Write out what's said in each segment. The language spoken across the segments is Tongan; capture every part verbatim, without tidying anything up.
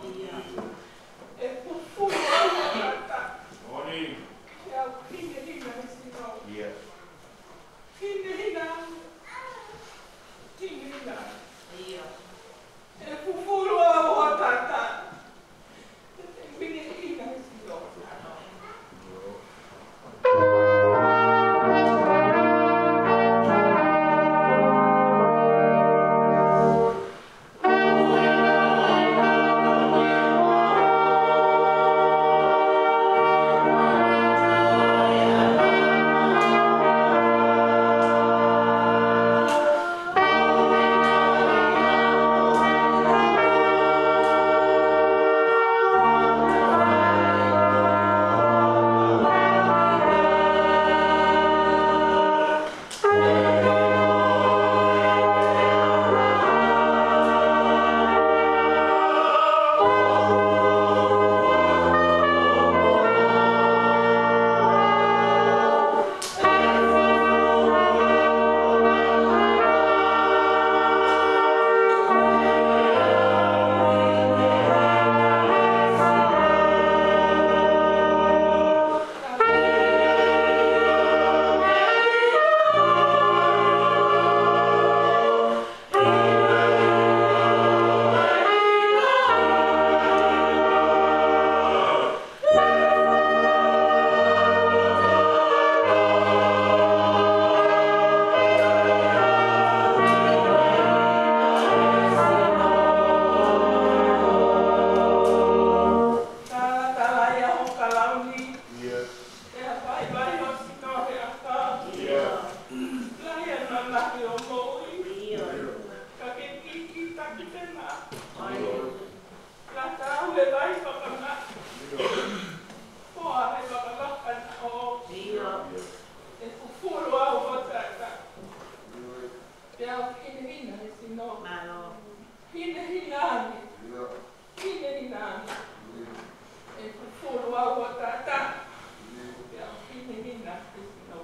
ʻE fufulu au ho taʻataʻa. Pea u hinehina he sino. Hinehina. Hinehina. ʻE fufulu au ho taʻataʻa. Pea u hinehina he sino. Talatalaʻia ho kalauni. Pea vaivai ho sino he ʻakau. Lahi ʻa e lalahi ʻo e moʻui. Ka ke kikita ki te na. Lata au he vai fakamaʻa. Poa he fakamaʻa na o. ʻE fufulu au ho taʻataʻa. Pea u hinehina he sino. Hinehina ange. Hinehina ange. ʻE fufulu au ho taʻataʻa. Pea u hinehina he sino.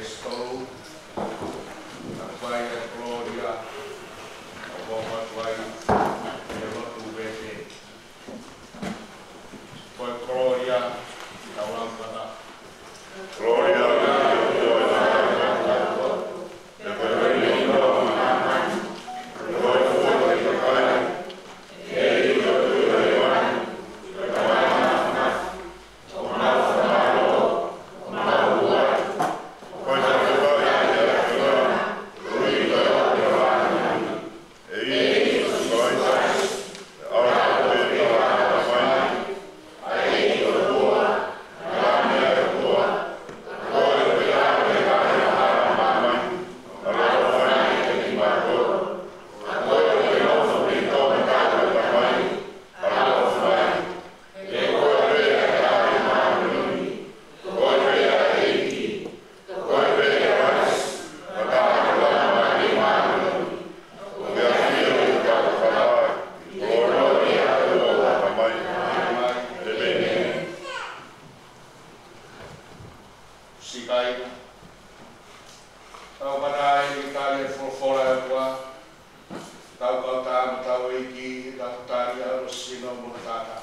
Tolu, ʻa e fai ʻa e kolōlia, ʻa e fai ʻa e lotu vete. Ko e kolōlia, ʻi he ʻaho ni. Kolōlia, Siʻi kāinga, tau fakataha ʻi he tali ʻa e folofola ʻa e ʻOtua. Tau kau tā mo hotau ʻEiki, tau tali ʻa hono sino mo hono taʻataʻa.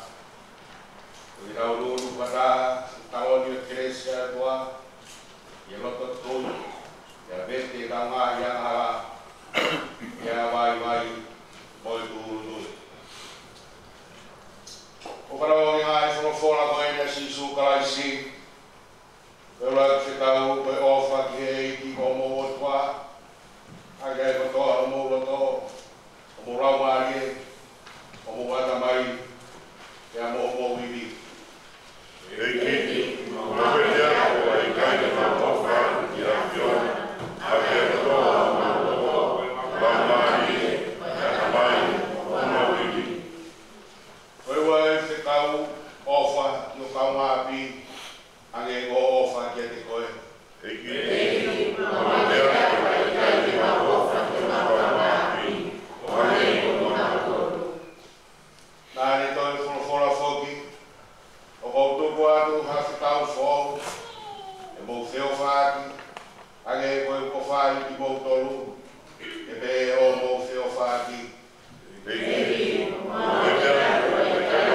Ko ʻetau ʻunuʻunu fakataha, tau ʻomi ʻa e kelesi ʻa e ʻOtua, ʻi he loto tui, ʻi he vete ʻetau ngaahi angahala, ʻi he vaivai mo e tūʻulutui. ʻOku fanongo ki he ngaahi folofola ko eni ʻa Sīsū Kalaisi, ko e ʻuluaki fekau, ko e ʻofa ki he ʻEiki ko homou ʻOtua, ʻaki ʻa e kotoa homou loto, homou laumālie, homou ʻatamai, pea mo homou ivi. ʻEiki, ʻoku ou pehē ʻoku ʻikai te mau ʻofa ki he ʻAfiona ʻaki ʻa e kotoa homau loto, laumālie, ʻatamai, mo homau ivi. Ko e ua e fekau, ʻofa ki ho kaungāʻapi, hangē ko hoʻo ʻofa kiate koe. ʻEiki, ʻoku ou pehē ʻoku ʻikai te mau ʻofa ki he kaungāʻapi, ʻo hangē ko kimautolu. Naʻa ne toe folofola foki, ʻOku ou tuku atu ha fekau foʻou, ke mou feʻofaʻaki, hangē ko ʻeku ʻofa ʻi kimoutolu, ke pehē ʻoku mou feʻofaʻaki. ʻEiki, ʻoku ou pehē ʻoku ʻikai te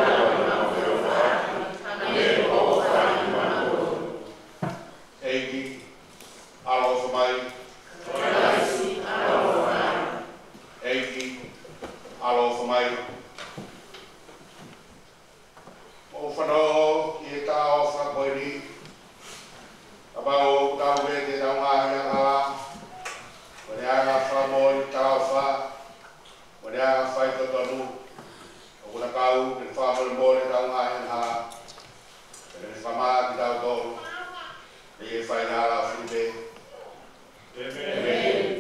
mau feʻofaʻaki, hangē ko hoʻo ʻofa ʻi kimautolu. ʻEiki, ʻaloʻofa mai. ʻEiki, ʻaloʻofa mai. ʻOku ou fanongo ki he talaʻofa ko eni. Kapau ʻoku tau vete ʻetau ngaahi angahala, mo e anga fakamoʻoni talaʻofa, mo e anga faitotonu, ʻoku na kau ke fakamolemole ʻetau ngaahi angahala, pea ke fakamāʻopoʻopo kitautolu mei he faingataʻa ʻo e fuʻu pē. ʻĒmeni.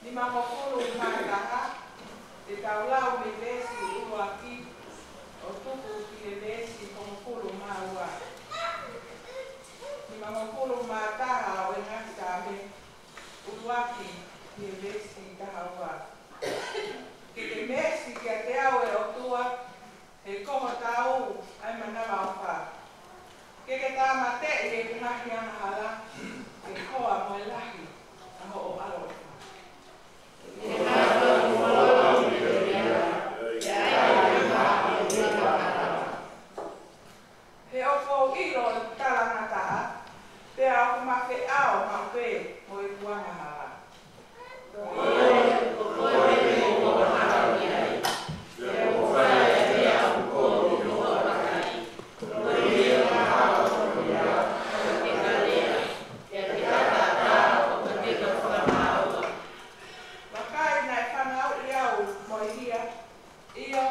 Nimangofulu mā taha, te tau lau mei he veesi ʻuluaki ʻo tuku ki he veesi hongofulu mā ua. Nimangofulu mā taha ʻo e Ngaahi Saame, ʻuluaki ki he veesi taha ua. Ke ke meesi kiate au, ʻe ʻOtua, he ko ho taau ʻa e manavaʻofa. Ke ke tāmateʻi ʻeku ngaahi angahala, ke koa mo e lahi ʻa hoʻo ʻaloʻofa. He ʻoku ou ʻilo ʻeku talangataʻa, pea ʻoku ma feʻao maʻu pē mo ʻeku angahala. Vakai, naʻe fanauʻi au mo e hia, ʻio,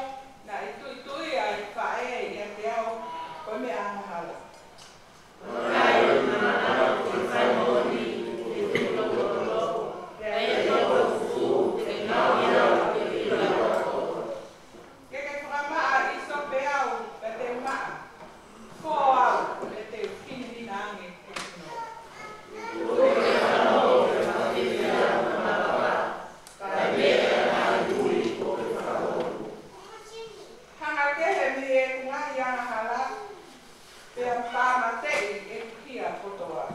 naʻe tuitui ʻa e faʻē ʻiate au ko e meʻa angahala. Ke ke fakamaʻa ʻisope au, pea te u maʻa. Fō au, pea te u finefine ange ʻeku sino. Hanga kehe mei heʻeku ngaahi angahala, pea tāmateʻi ʻeku hia kotoa.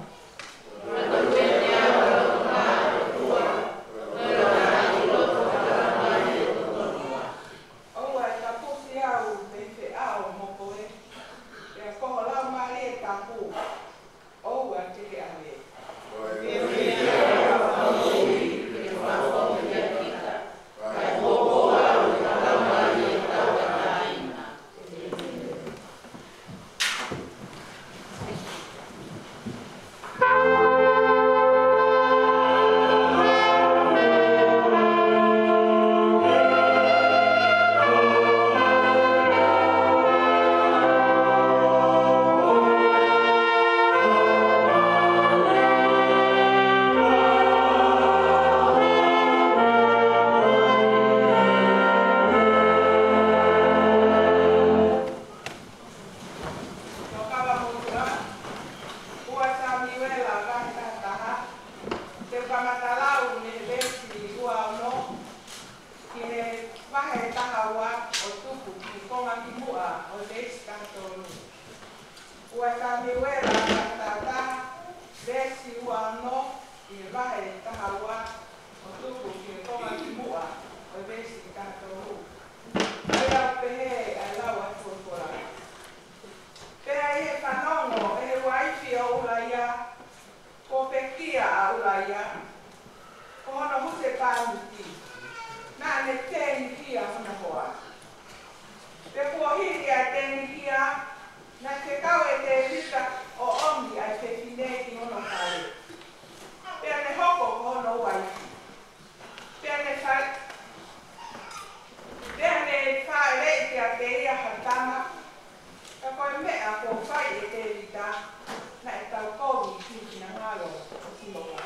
ʻOua ʻe kapusi au mei he feʻao mo koe, pea ko ho Laumālie Tapu ʻoua te ke ʻave. Tokava Motuʻa, ua Samiuela vahe taha taha, te u kamata lau mei he veesi ua ono ki he vahe taha ua ʻo tuku ki he konga ki muʻa ʻo e veesi taha tolu. Ua Samiuela vahe taha taha, veesi ua ono ki he vahe taha ua ʻo tuku ki he konga ki muʻa ʻo e veesi taha tolu. ʻA ia ʻoku pehē ʻa e lau ʻa e folofola. Pea ʻi he fanongo ʻe he uaifi ʻo ʻUlaia, kuo pekia ʻa ʻUlaia, ko hono husepāniti, naʻa ne tēnihia hono hoa. Pea kuo hili ʻa e tēnihia, naʻe fekau ʻe Tēvita ʻo ʻomi ʻa e fefine ki hono fale. Pea ne hoko ko hono uaifi. Pea ne fai-, pea ne fāʻeleʻi kiate ia ha tama, ka ko e meʻa kuo fai ʻe Tēvita, naʻe taukovi ki he finangalo ʻo Sihova.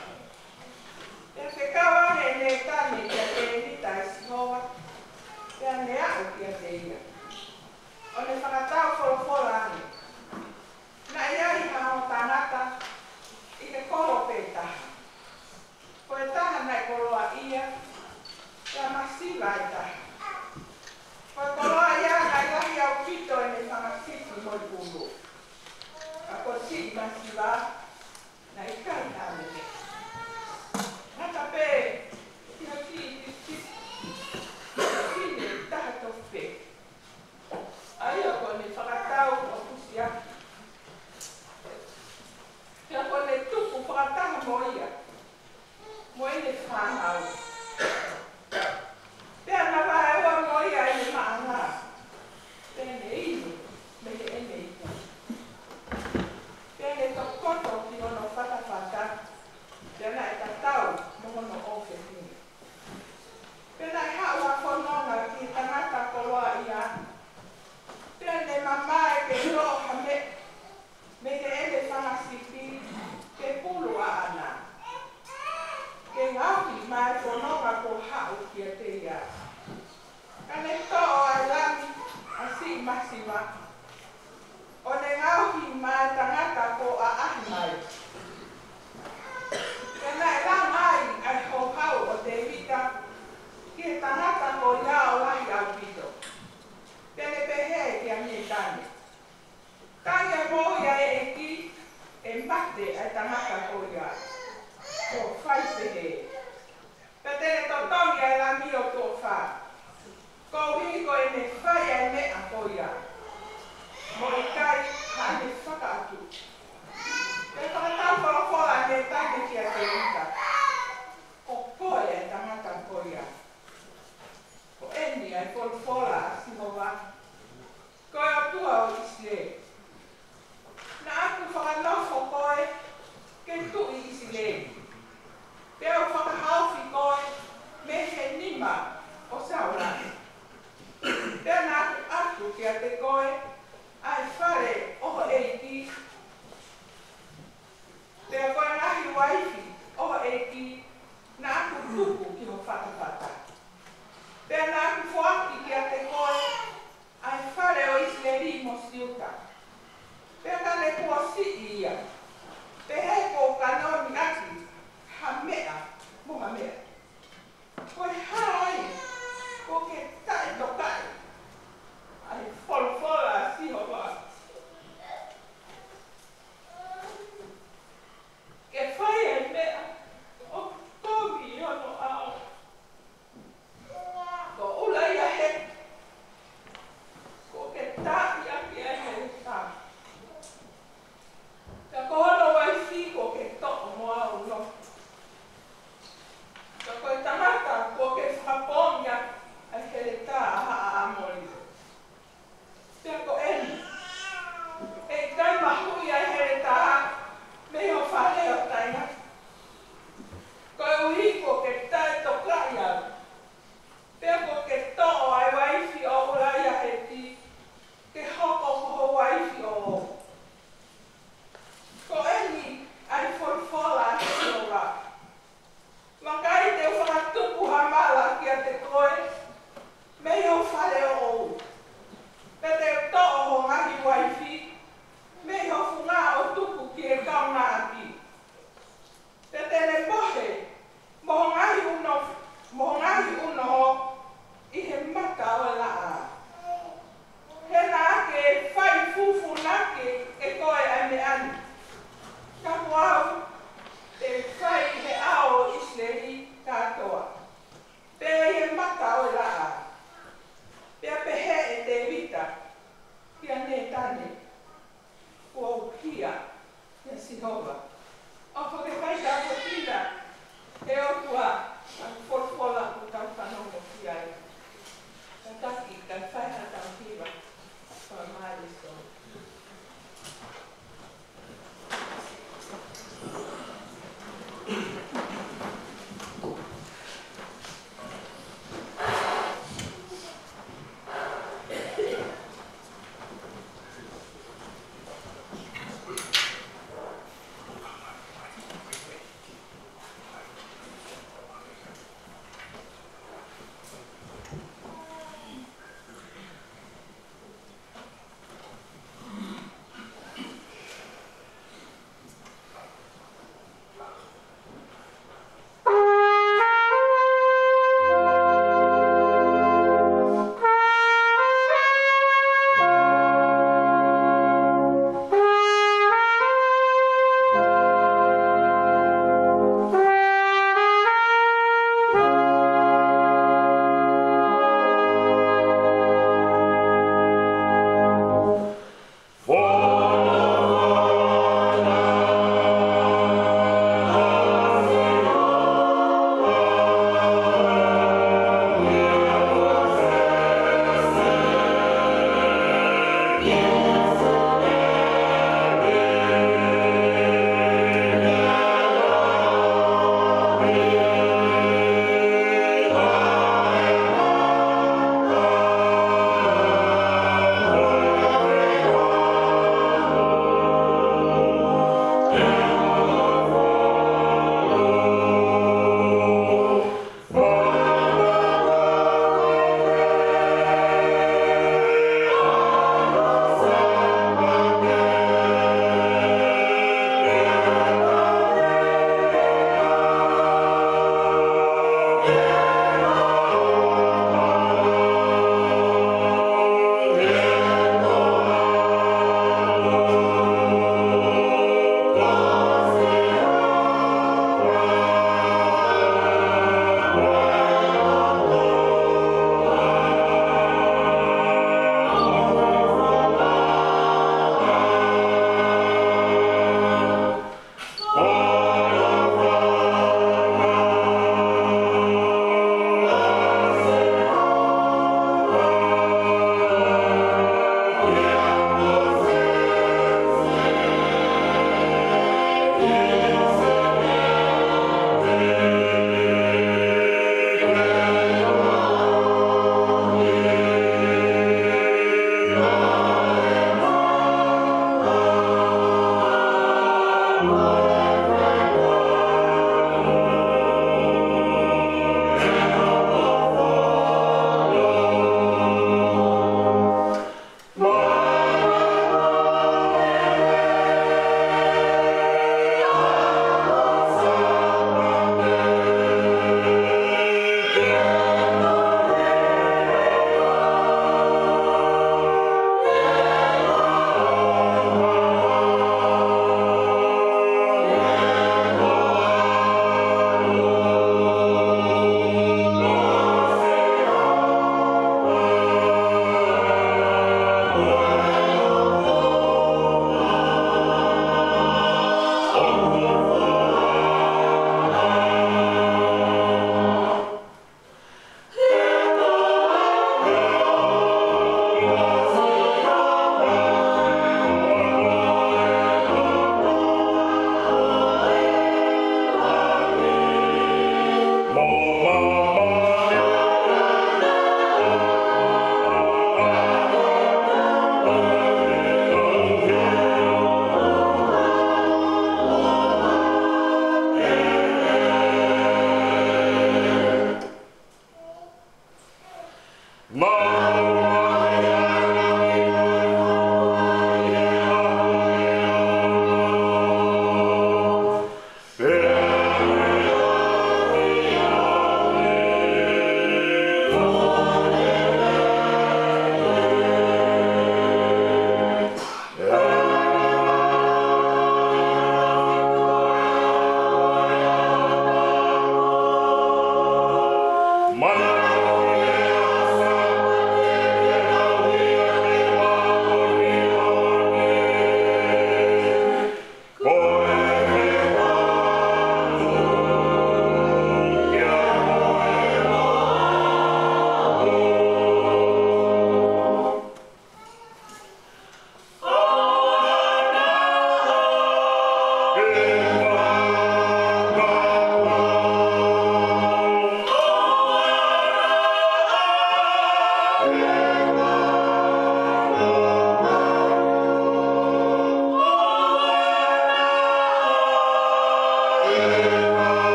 Pea fekau ange ʻe Nētane kia Tēvita ʻe Sihova, pea ne aʻu kiate ia, ʻo ne fakatau folofola ange. Naʻe ʻi ai ha ongo tangata ʻi he kolo pē taha. Ko e taha naʻe koloaʻia, pea masiva e taha. Ko e koloaʻia naʻe lahi ʻaupito ʻene fanga sipi mo e pulu. Ka ko e siʻi masiva, naʻe ʻikai ha meʻa. Ngata pē, ʻi ha kiʻi sipi, siʻi taha tofu pē. ʻA ia ko ʻene fakatau ʻo pusiaki. Pea ko ʻene tupu fakataha mo ia, mo ʻene fānau. Pea na vaeua mo ia ʻene maʻanga. Pea ne inu mei heʻene ipu. Pea ne tokoto ki hono fatafata. Pea naʻe tatau mo hono ʻofefine. Pea naʻe haʻu ha fononga ki he tangata koloaʻia. Pea ne mamae ke toʻo ha meʻa mei heʻene fanga sipi, ke pulu ʻaʻana. mate ʻa e tangata ko ia, kuo fai pehē. Pea te ne totongi ʻa e Lami ʻo e tuʻo fā, koeʻuhi ko ʻene fai ʻa e meʻa ko ia, mo ʻikai haʻane fakaʻatu. Pea fakatau folofola ʻa Nētane kia Tēvita, ko koe ʻa e tangata ko ia. Ko eni ʻa e folofola ʻa Sihova, ko e ʻOtua ʻo ʻIsileli: Naʻa ku fakanofo koe ke tuʻi ʻIsileli, pea u fakahaofi koe mei he nima ʻo Saula. Pea naʻa ku ʻatu kiate koe ʻa e fale ʻo ho ʻeiki, pea ko e ngaahi uaifi ʻo ho ʻeiki naʻa ku tuku ki ho fatafata. Pea naʻa ku foaki kiate koe ʻa e fale ʻo ʻIsileli mo Siuta. Pea ka ne kuo siʻi ia, pehē kuo u kanoni ʻaki ha meʻa mo ha meʻa. Ko e hā ai kuo ke taʻetokaʻi ʻa e folofola ʻa Sihova, ke fai ʻa e meʻa ʻoku tohi ʻi hono ʻao? Ko ʻUlaia Heti kuo ke taaʻi ʻaki ʻa e heletā, ka ko hono uaifi kuo ke toʻo mo au nofo. Ka ko e tangata kuo ke fakapoongi ʻaki ʻa e heletā ʻa haʻa ʻAmoli. Pea ko eni, ʻe ʻikai mahuʻi ʻa e heletā mei ho fale ʻo taʻengata, koeʻuhi kuo ke taʻetokaʻi au. Pea kuo ke toʻo ʻa e uaifi ʻo ʻUlaia Heti ke hoko ko ho uaifi ʻoʻou. Ko eni ʻa e folofola ʻa Sihova: Vakai, te u fakatupu ha mala kiate koe mei ho fale ʻoʻou, pea te u toʻo ho ngaahi uaifi mei ho funga ʻo tuku ki he kaungāʻapi. Pea te ne mohe mo ho ngaahi ʻuno, mo ho ngaahi ʻunoho ʻi he mata ʻo e laʻā. He naʻa ke fai fufūnaki ʻe koe ʻa e meʻa ni, ka ko au te u fai ʻi he ʻao ʻo ʻIsileli kātoa, pea ʻi he mata ʻo e laʻā. Pea pehē ʻe Tēvita kia Nētane, kuo u hia ʻia Sihova. ʻOfa ke fai tāpuekina ʻe he ʻOtua ʻa e folofola ʻoku tau fanongo ki ai. Kātaki kae fai haʻatau hiva fakamālō.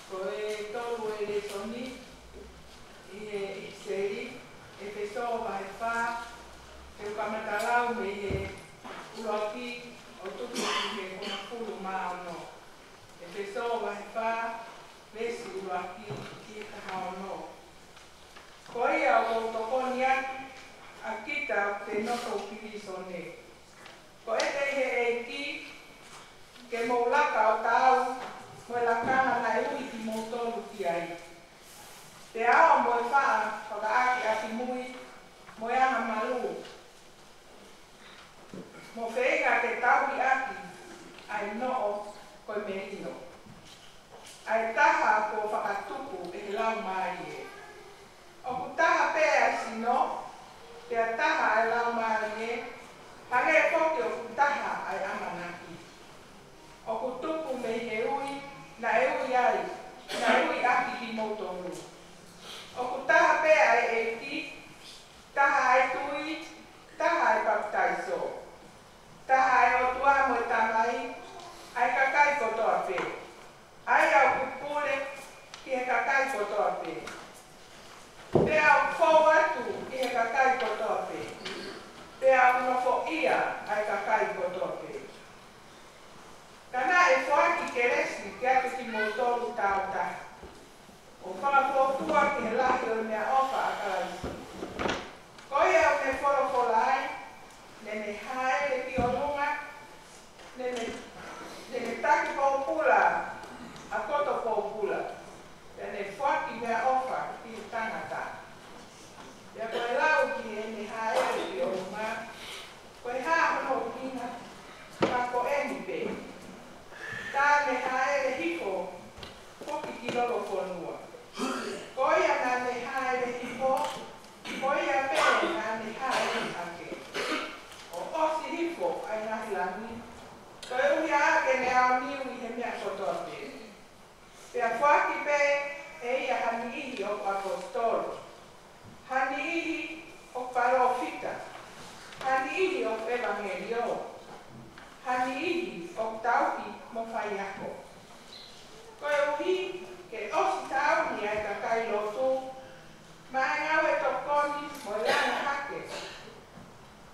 Ko e tolu e lēsoni ʻi he ʻipiseli, ʻEfesō vahe fā, te u kamata lau mei he ʻuluaki ʻo tuku ki he hongofulu mā ono. ʻEfesō vahe fā, veesi ʻuluaki ki he taha ono. Ko ia ʻoku ou tokoni atu ʻa kita ʻoku te nofo pilīsone. Ko ʻete ʻi he ʻEiki, ke mou laka ʻo taau mo e lakanga naʻe ui kimoutolu ki ai. Pea ʻaʻau mo e faʻa fakaʻakiʻakimui, mo e angamalū, mo feinga ke tauhi ʻaki ʻa e noʻo ko e melino, ʻa e taha kuo fakatupu ʻe he Laumālie. ʻOku taha pē ʻa e sino, pea taha ʻa e Laumālie, hangē foki ʻoku taha ʻa e ʻamanaki. Naʻa ne, naʻa ne taki pōpula ʻa e koto pōpula, pea ne foaki meʻaʻofa ki he tangata. Pea ko e lau ki heʻene hāʻele ki ʻolunga, ko e hā hono ʻuhinga, ka ko eni pē. Tā ne hāʻele hifo foki ki lolofonua. Ko ia naʻa ne hāʻele hifo, ko ia pē naʻa ne hāʻele hake. ʻO ʻosi hifo ʻa e ngaahi langi, koeʻuhi ʻa e ʻaʻake ne aoniu ʻi he meʻa kotoa pē. Pea foaki pē ʻe ia ha niʻihi ʻoku ʻaposetolo, ha niʻihi ʻoku palōfita, ha niʻihi ʻoku ʻevangeliō, ha niʻihi ʻoku tauhi mo faiako. Koeʻuhi ke ʻosi taau ʻa e kakai lotu, maʻa e ngāue tokoni mo e langa hake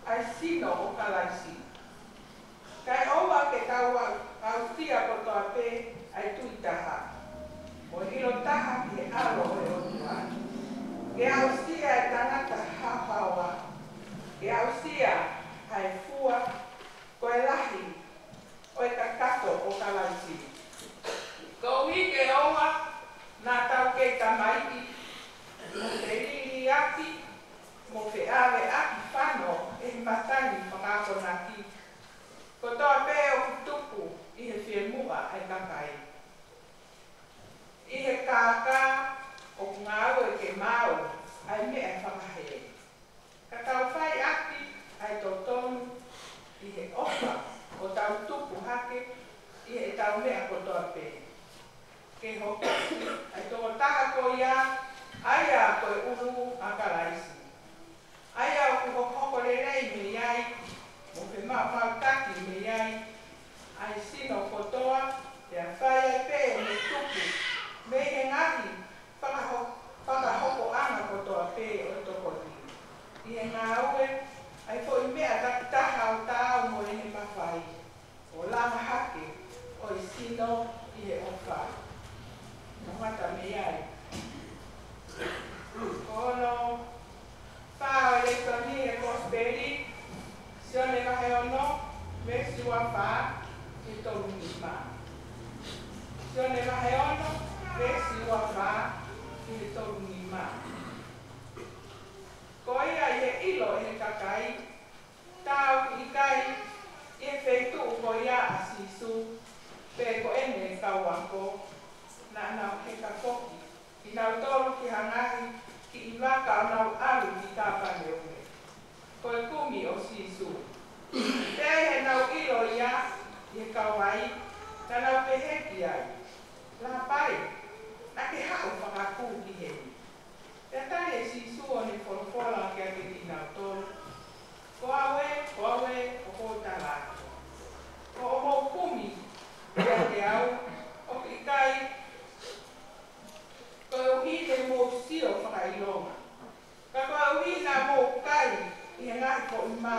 ʻa e sino ʻo Kalaisi. Kae ʻoua ke tau au-, aʻusia kotoa pē ʻa e tui taha, mo e ʻilo taha ki he ʻAlo ʻo e ʻOtua. Ke aʻusia ʻa e tangata haohaoa. Ke aʻusia ʻa e fua, ko e lahi ʻo e kakato ʻo Kalaisi. Koeʻuhi ke ʻoua naʻa tau kei tamaiki, mo feliliaki, mo feʻaveʻaki fano ʻi he matangi fakaakonaki kotoa pē ʻoku tupu ʻi he fiemuʻa ʻa e kakai, ʻi he kākā ʻoku ngāue ke maau ʻa e meʻa fakahē. Ka tau fai ʻaki ʻa e totonu ʻi he ʻofa ʻo tau tupu hake ʻi heʻetau meʻa kotoa pē, ke hoko ʻa e tokotaha ko ia, ʻa ia ko e ʻulu ʻa Kalaisi. ʻA ia ʻoku hokohoko lelei mei ai, mo femaʻumaʻutaki mei ai ʻa e sino kotoa, pea fai ai pē ʻene tupu mei he ngaahi fakaho-, fakahopoʻanga kotoa pē ʻo e tokoni, ʻi he ngāue ʻa e foʻi meʻa takitaha ʻo taau mo ʻene mafai, ʻo langa hake ʻo e sino ʻi he ʻofa. Naʻa mata mei ai. Ko hono fā ʻo e lēsoni ʻi he Kosipeli, Sione vahe ono, veesi ua fā ki he tolu nima. Sione vahe ono, veesi ua fā ki he tolu nima. Ko ia ʻi he ʻilo ʻe he kakai, tā ʻoku ʻikai ʻi he feituʻu ko ia ʻa Sīsū, pe ko ʻene kau ako, naʻa nau heka foki kinautolu ki ha ngaahi kiʻi vaka ʻo nau ʻalu ki Kāpaneume, ko e kumi ʻo Sīsū. Pea ʻi heʻenau ʻilo ia ʻi he kauvai, naʻa nau pehē ki ai, Lāpai, naʻa ke haʻu fakakū ki heni. Pea tali ʻe Sīsū ʻo ne folofola kiate kinautolu, Ko au ē, ko au ē, ʻoku ou tala atu, ko hoʻomou kumi kiate au ʻoku ʻikai koeʻuhi he mou sio fakaʻilonga, ka koeʻuhi naʻa mou kai ʻi he ngaahi foʻi mā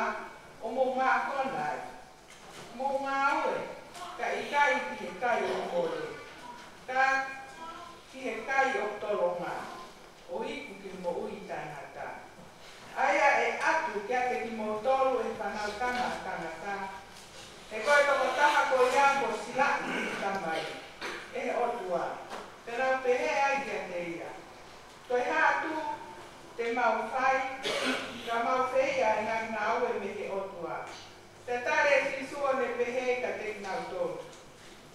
ʻo mou mākona ai. Mou ngāue, ka ʻikai ki he kai ʻoku mole, ka ki he kai ʻoku tolonga, ʻo iku ki he moʻui taʻengata, ʻa ia ʻe ʻatu kiate kimoutolu ʻe he Fanautama ʻa Tangata. He ko e tokotaha ko ia kuo silaʻi ʻe he Tamai, ʻe he ʻOtua, te nau pehē ai kiate ia, Ko e hā atu te mau fai, ka mau fai ʻa e ngaahi ngāue mei he ʻOtua? Pea tali ʻe Sīsū ʻo ne pehē kiate kinautolu,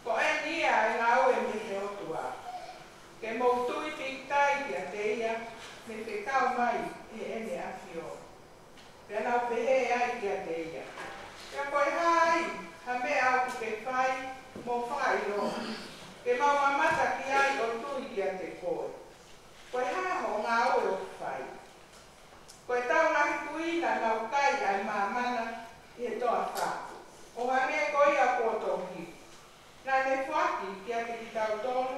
Ko eni ia ʻa e ngāue mei he ʻOtua, ke mou tui pīkitai kiate ia ne fekau mai ʻe heʻene ʻAfio. Pea nau pehē ai kiate ia, Pea ko e hā ai ha meʻa ʻoku ke fai mo fakaʻilonga, ke mau mamata ki ai ʻo tui kiate koe? Ko e hā hoʻo ngāue ʻoku fai? Ko ʻetau ngaahi kui naʻa nau kai ʻa e māmana ʻi he toafa, ʻo hangē ko ia kuo tohi, Naʻa ne foaki kiate kitautolu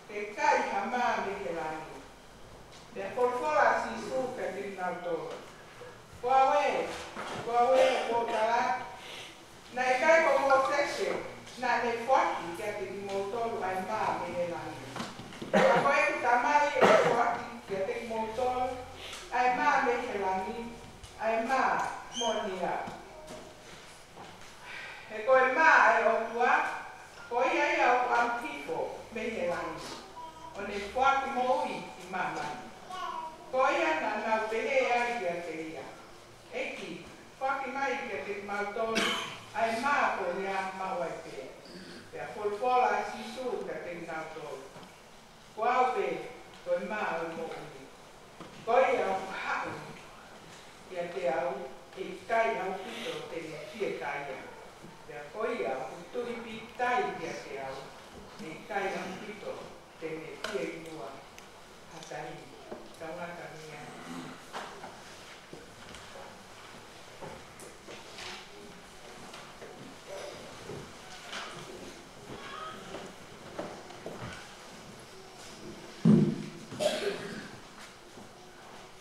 ke kai ha mā mei he langi. Pea folofola ʻa Sīsū kiate kinautolu, Ko au ē, ko au ē, ʻoku ou tala atu, naʻe ʻikai ko Mōsese naʻa ne foaki kiate kimoutolu ʻa e mā mei he langi, ka ko ʻeku Tamai ʻe foaki kiate kimoutolu ʻa e mā mei he langi, ʻa e mā moʻoni ia. He ko e mā ʻa ʻo ne foaki moʻui ki māmani. Ko ia naʻa nau pehē ai kiate ia, ʻEiki, foaki mai kiate kimautolu ʻa e mā ko ia ʻo maʻu ai pē. Pea folofola ʻa Sīsū kiate kinautolu, Ko au pē ko e mā ʻo e moʻui. Ko ia ʻoku haʻu kiate au, ʻe ʻikai ʻaupito te ne fiekaia. Pea ko ia ʻoku tui pīkitai kiate au, ʻe ʻikai ʻaupito te ne fieinua ha taimi. Tau ngata mei ai.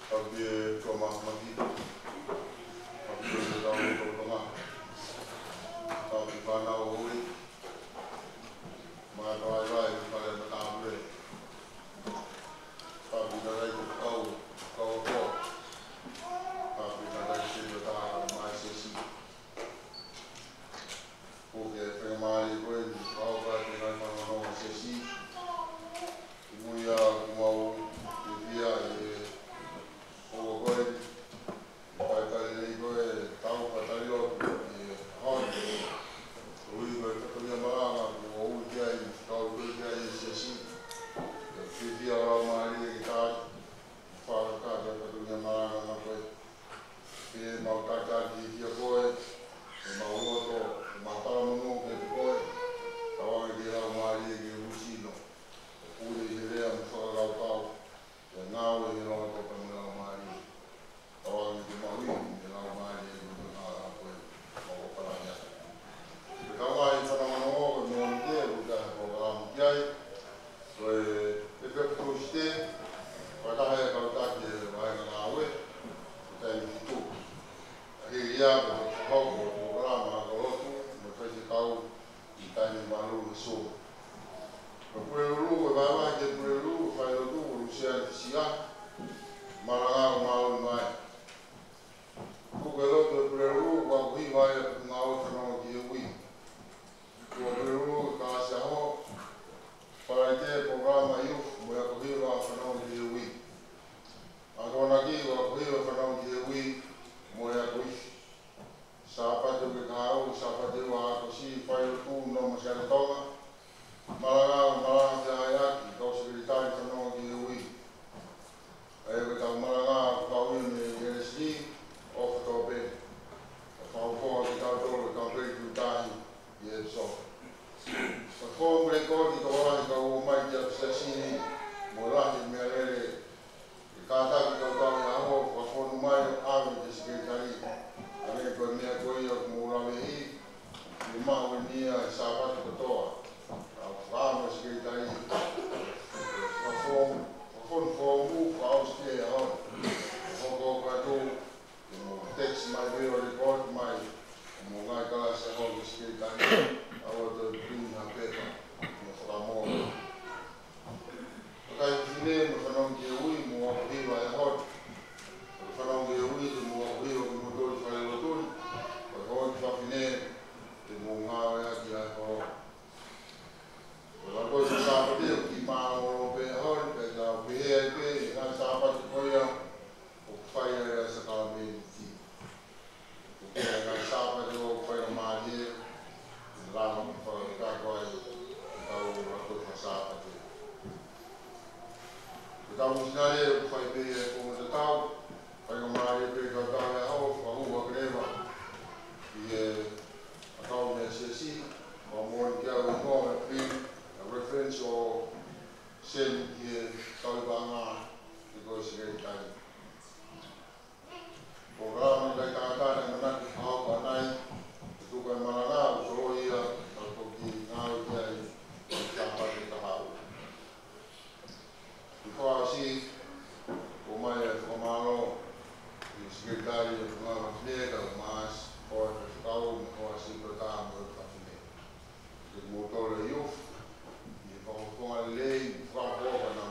Happy Thomas Maki. Happy Thomas Tonga. Happy Whanau Hui. Mātou ai vai, fale matāpule. Happy Narai ko kau, kau ako. Happy Narai ko tā mai sesi. Ko ke whenga mālie ko e, kau ka te ngai whanau sesi. Muia kumau, i pia e, o ko e, Faitali nei ko e tau faitali o e hon. Ui ko e fatongia malanga ko ui ki ai, tau ui ki ai e siasi. Ke fifia lau mālie ki tai. Fakaka ke fatongia malanga na ko e. Ke mau tataki ki a ko e. Ke mau loto, ke mau tala manu ke ko e. Tau ange ke lau mālie ke usino. Ke pule ke lea mo fakakaukau. Ke ngāue he loto pea mo e laumālie. Tau ange ke mahuʻinga he laumālie mo e ngāue ko e mau palani atu. Ke tau ai fanongonongo ko e moʻoni ke ʻoku ʻi ai e polokalama ki ai. Ko e ʻEfeku Tūsite, fakataha e kau taki e vahenga ngāue, ko e taimi fitu. Ka hili ia ko e fakahoko e polokalama ako lotu, mo e faifekau, ʻi taimi mālū he sō. Ko e pulelulu, ko e vahevahe ki he pulelulu, failotu, ko Lusiana Fisia, malanga ko Māloni Mai. Tuku e lotu e pulelulu, ko e ako hiva ia ʻa e ngāue fanongo ki he ui. Ko e pulelulu, kalasi ʻaho, Falaite, polokalama youth, mo e ako hiva fanongo ki he ui. Akonaki, ko e ako hiva fanongo ki he ui, mo e ako ifi. Sāpate uike kahaʻu, Sāpate ua ʻAokosi, failotu, Nōmasi Aletonga. Malanga, malanga ki ai ʻaki, kau sekelitali fanongo ki he ui. ʻA ia ko e tau malanga, kau ia mei Leslie, ʻo Fatope. Ka faufoa ki tautolu, kau pei ki utahi, ʻi he episode. Ka fōmu lēkooti tokolahi kau ō mai ki ʻapi siasi ni, mo lahi meʻalele, ke kātaki kau tau ʻi he ʻaho, fakafonu mai ʻo ʻave ki he sekelitali. Ka ne ko e meʻa ko ia ʻoku mou laveʻi, ke maʻu eni ia he Sāpate kotoa. Ka ʻoku fakaʻamu e sekelitali. Fakafonu, fakafonu fōmu, fakaʻosi pē ʻaho. Hoko atu, ke mou text mai pē ʻo report mai, ʻo mou ngaahi kalasi ʻaho ki he sekelitali, ʻa ʻoua toe print ha pepa, mo fakamole. Kakai fefine, mou fanongo ki he ui, mou ako hiva e hot. Mou fanongo ki he ui, te mou ako hiva, mou toli fale lotu ni. Ko e hot fafine, te mou ngāue ʻaki ʻa e holo. Ko e lau ko e Sāpate, ʻoku kiʻi mālōlō pē ʻaho ni, pea tau pehē ai pē, ʻi he ngaahi Sāpate ko ia, ʻoku fai ai ʻa e sākalamēniti. ʻOku ʻi ai e ngaahi Sāpate ʻoku fai ʻo mālie, ʻe lava ke fakakakato ai, ʻetau lau ko e Sāpate. Ko ʻetau misinale ʻoku fai pē ʻi he kuonga tatau, fai ʻo mālie pē ʻetau tau e ʻaho, fakahū ʻaki leva. ʻI he ʻakau mei he siasi, ʻoku moʻoni ki au e noa e pin, a reference ʻo send ki he kau paʻanga, ki ko e sekelitali. Polokalama kai tātā ne manaki hao ka nai, ke tuku e malanga, ʻo tolo ia, ka ko ki ngāue ki ai, Sāpate kahaʻu. ʻI he fakaʻosi, ʻomai e fakamālō ki he sekelitali e Ngāue Fafine, ka ko Maasi, ko e faifekau, mo e fakaʻosi ko e tā mo e fafine. Ke mou tolo e youth, ʻi he fakafofonga lelei, fakafofonga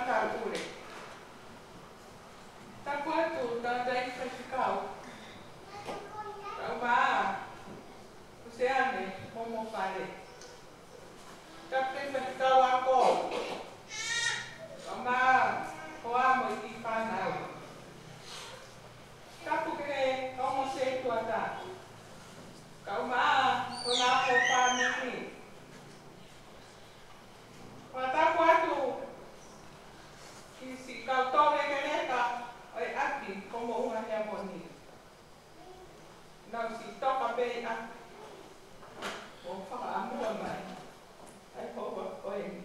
Tapu pule. Tapu atu, tangataʻeiki faifekau. Kaumaʻā, Useane Momofale. Tapu ki he faifekau ako. Kaumaʻā, ko amo i ki fānau. Tapu ki he ongo sētuata. Kaumaʻā, ko e ongo fāmili. Fakatapu atu ki siʻi kau tō lekeleka ʻo e ʻapi ko Moʻunga Heamoni. Nau siʻi toka pē ʻi ʻapi ʻo fakaʻamua mai ʻa e houa ko eni.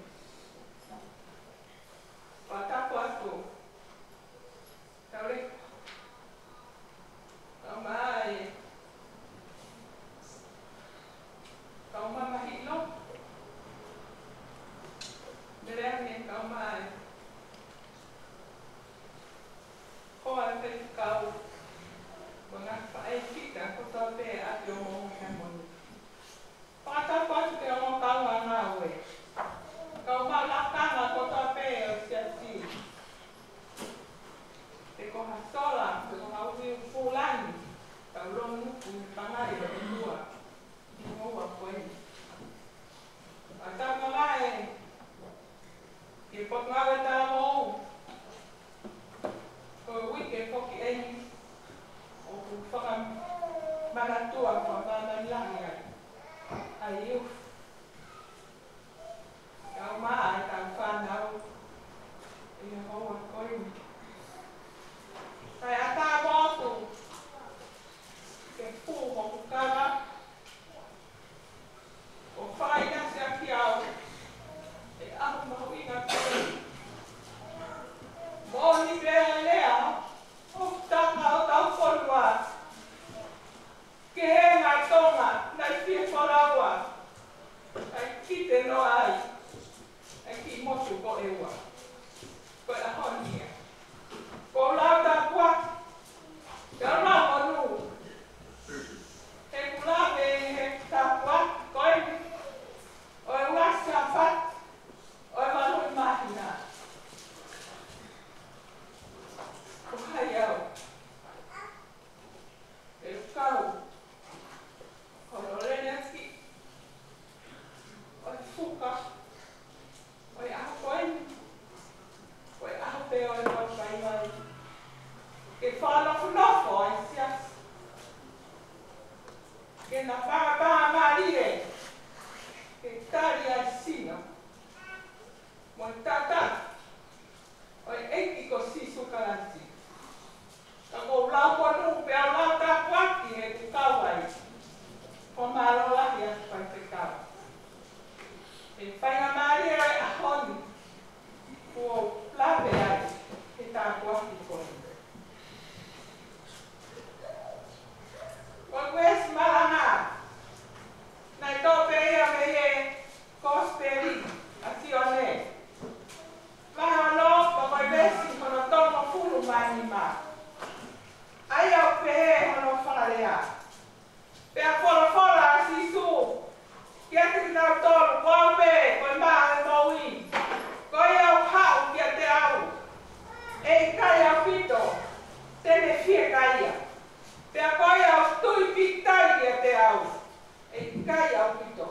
Fakatapu atu. Tauleka. Kaumaʻā e. Kaumamahilo. Meleane Kaumaʻā e. Ko e faifekau. Mo e ngaahi faifekau kotoa pē ʻa e ʻapi ʻo Moʻunga Heamoni. Fakatapu atu ki he ongo kaungāngāue. Kau maʻu lakanga kotoa pē ʻo e siasi. Pe ko ha sola, pe ko ha uiuiʻi pūlangi, tau lonuku ʻi he pangai ʻo e ʻOtua ʻi he houa ko eni. Fakatapu ange ki he Potungāue Talavou, ko e uike foki eni ʻoku fakamanatua, fakamāmani lahi ai ʻa e youth. Kaumaʻā e kau fānau ʻi he houa ko eni. Kae ʻatā motu ke pū hoku kava, ʻo fakaʻinasi ʻaki au ʻi he ʻaho mahuʻinga ko eni. Moʻoni pē ʻa e lea ʻoku taka ʻo tau fonua. Kehe ngaahi Tonga naʻe fie folaua, ʻa e kite noa ai ʻa e kiʻi motu ko ʻEua. Ko e ʻaho ni ia. Ko e lau tāpuaki, ko e lau monū. He ʻoku lave ʻi he tāpuaki ko eni ʻo e ua Sāpate ʻo e valu ʻi māhina. Ko hai au? ʻE kau hono lele ʻaki ʻo e fuka ʻo e ʻaho ko eni, ko e ʻaho pē ʻo e vaivai. Ke fakanofonofo ʻa e siasi, ke na pāpā mālie, ke tali ʻa e sino mo e taʻataʻa ʻo e ʻEiki ko Sīsū Kalaisi. Ka ko e lau monū pē ʻa e lau tāpuaki he ʻoku kau ai. Ko e mālō lahi ʻa e faifekau. He faingamālie ʻa e ʻaho ni kuo lave ai he tāpuaki ko eni. Ko e veesi malanga naʻe toʻo pē ia mei he Kosipeli ʻa Sione, vahe ono, pea ko e veesi hono tolungofulu mā nima. ʻA ia ʻoku pehē hono fakalea: Pea folofola ʻa Sīsū kiate kinautolu, Ko au pē ko e mā ʻo e moʻui. Ko ia ʻoku haʻu kiate au, ʻe ʻikai ʻaupito te ne fiekaia. Pea ko ia ʻoku tui pīkitai kiate au, ʻe ʻikai ʻaupito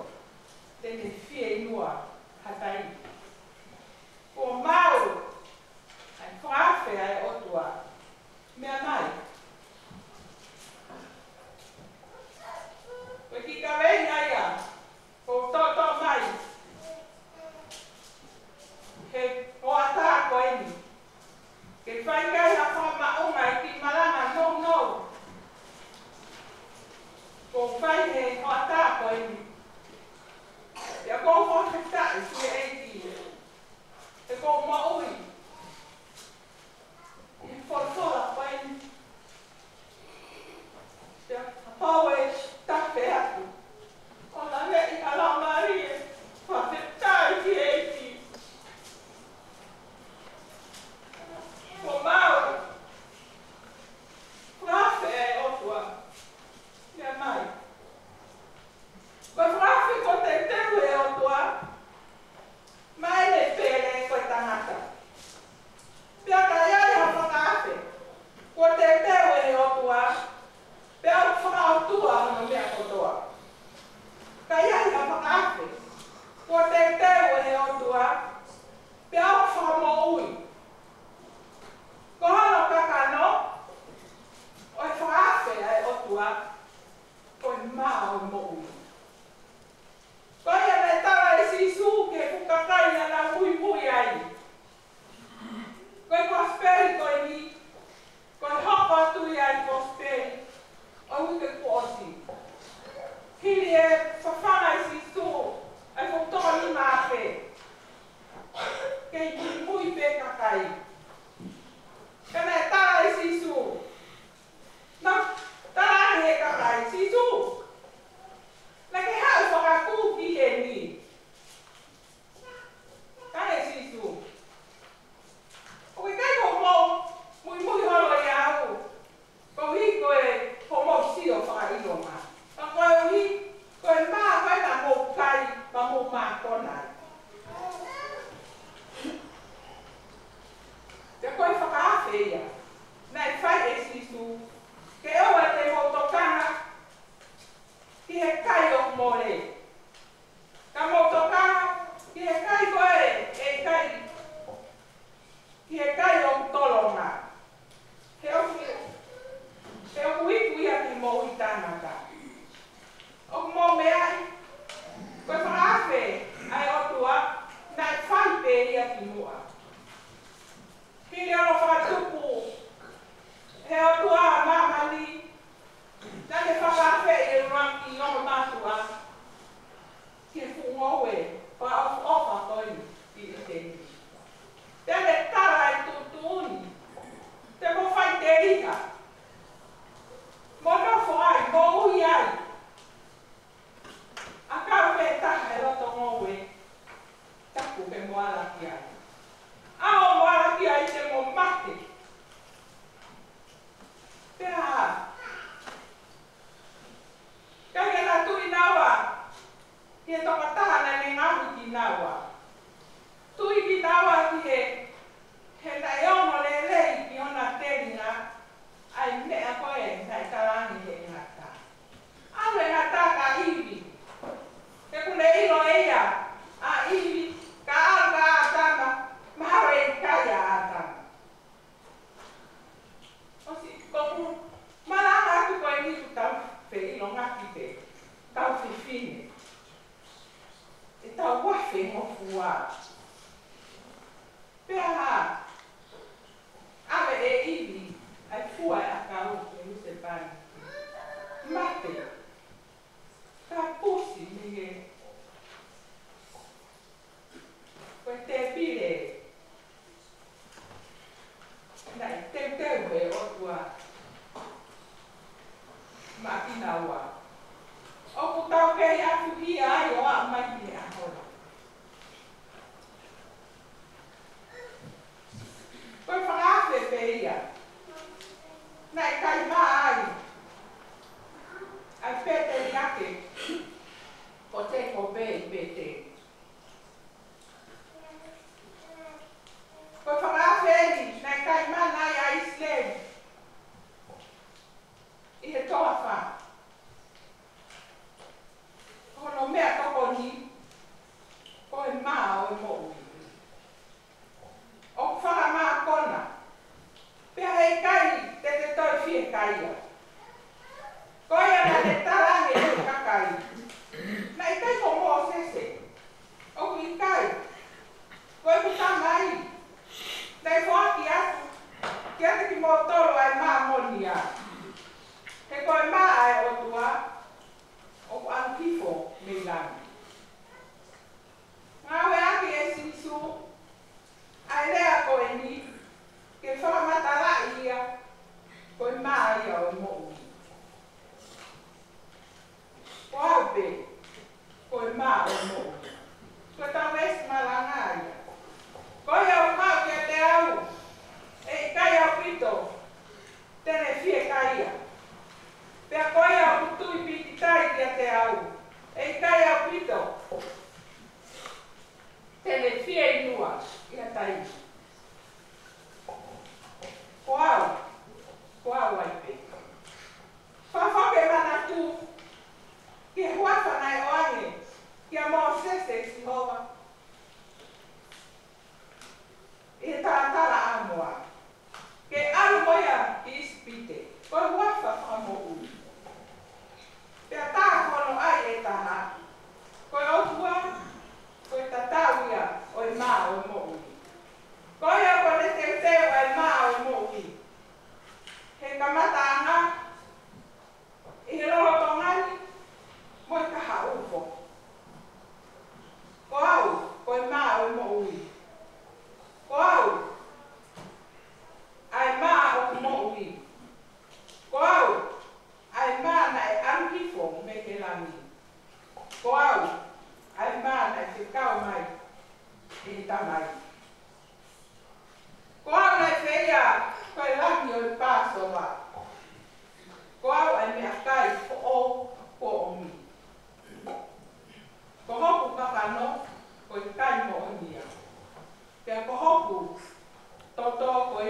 te ne fieinua ha taimi. Kuo maʻu ʻa e fakaafe ʻa e ʻOtua. Ka naʻe tala ʻe Sīsū. Naʻe tala ʻe he kakai, Sīsū, naʻa ke haʻu fakakū ki heni. Tala ʻe Sīsū, ʻoku ʻikai ko hoʻomou muimui holo ʻia au, koeʻuhi ko e hoʻomou sio fakaʻilonga. Ka koeʻuhi ko e mā ko ē naʻa mou kai, pea mou mākona ai.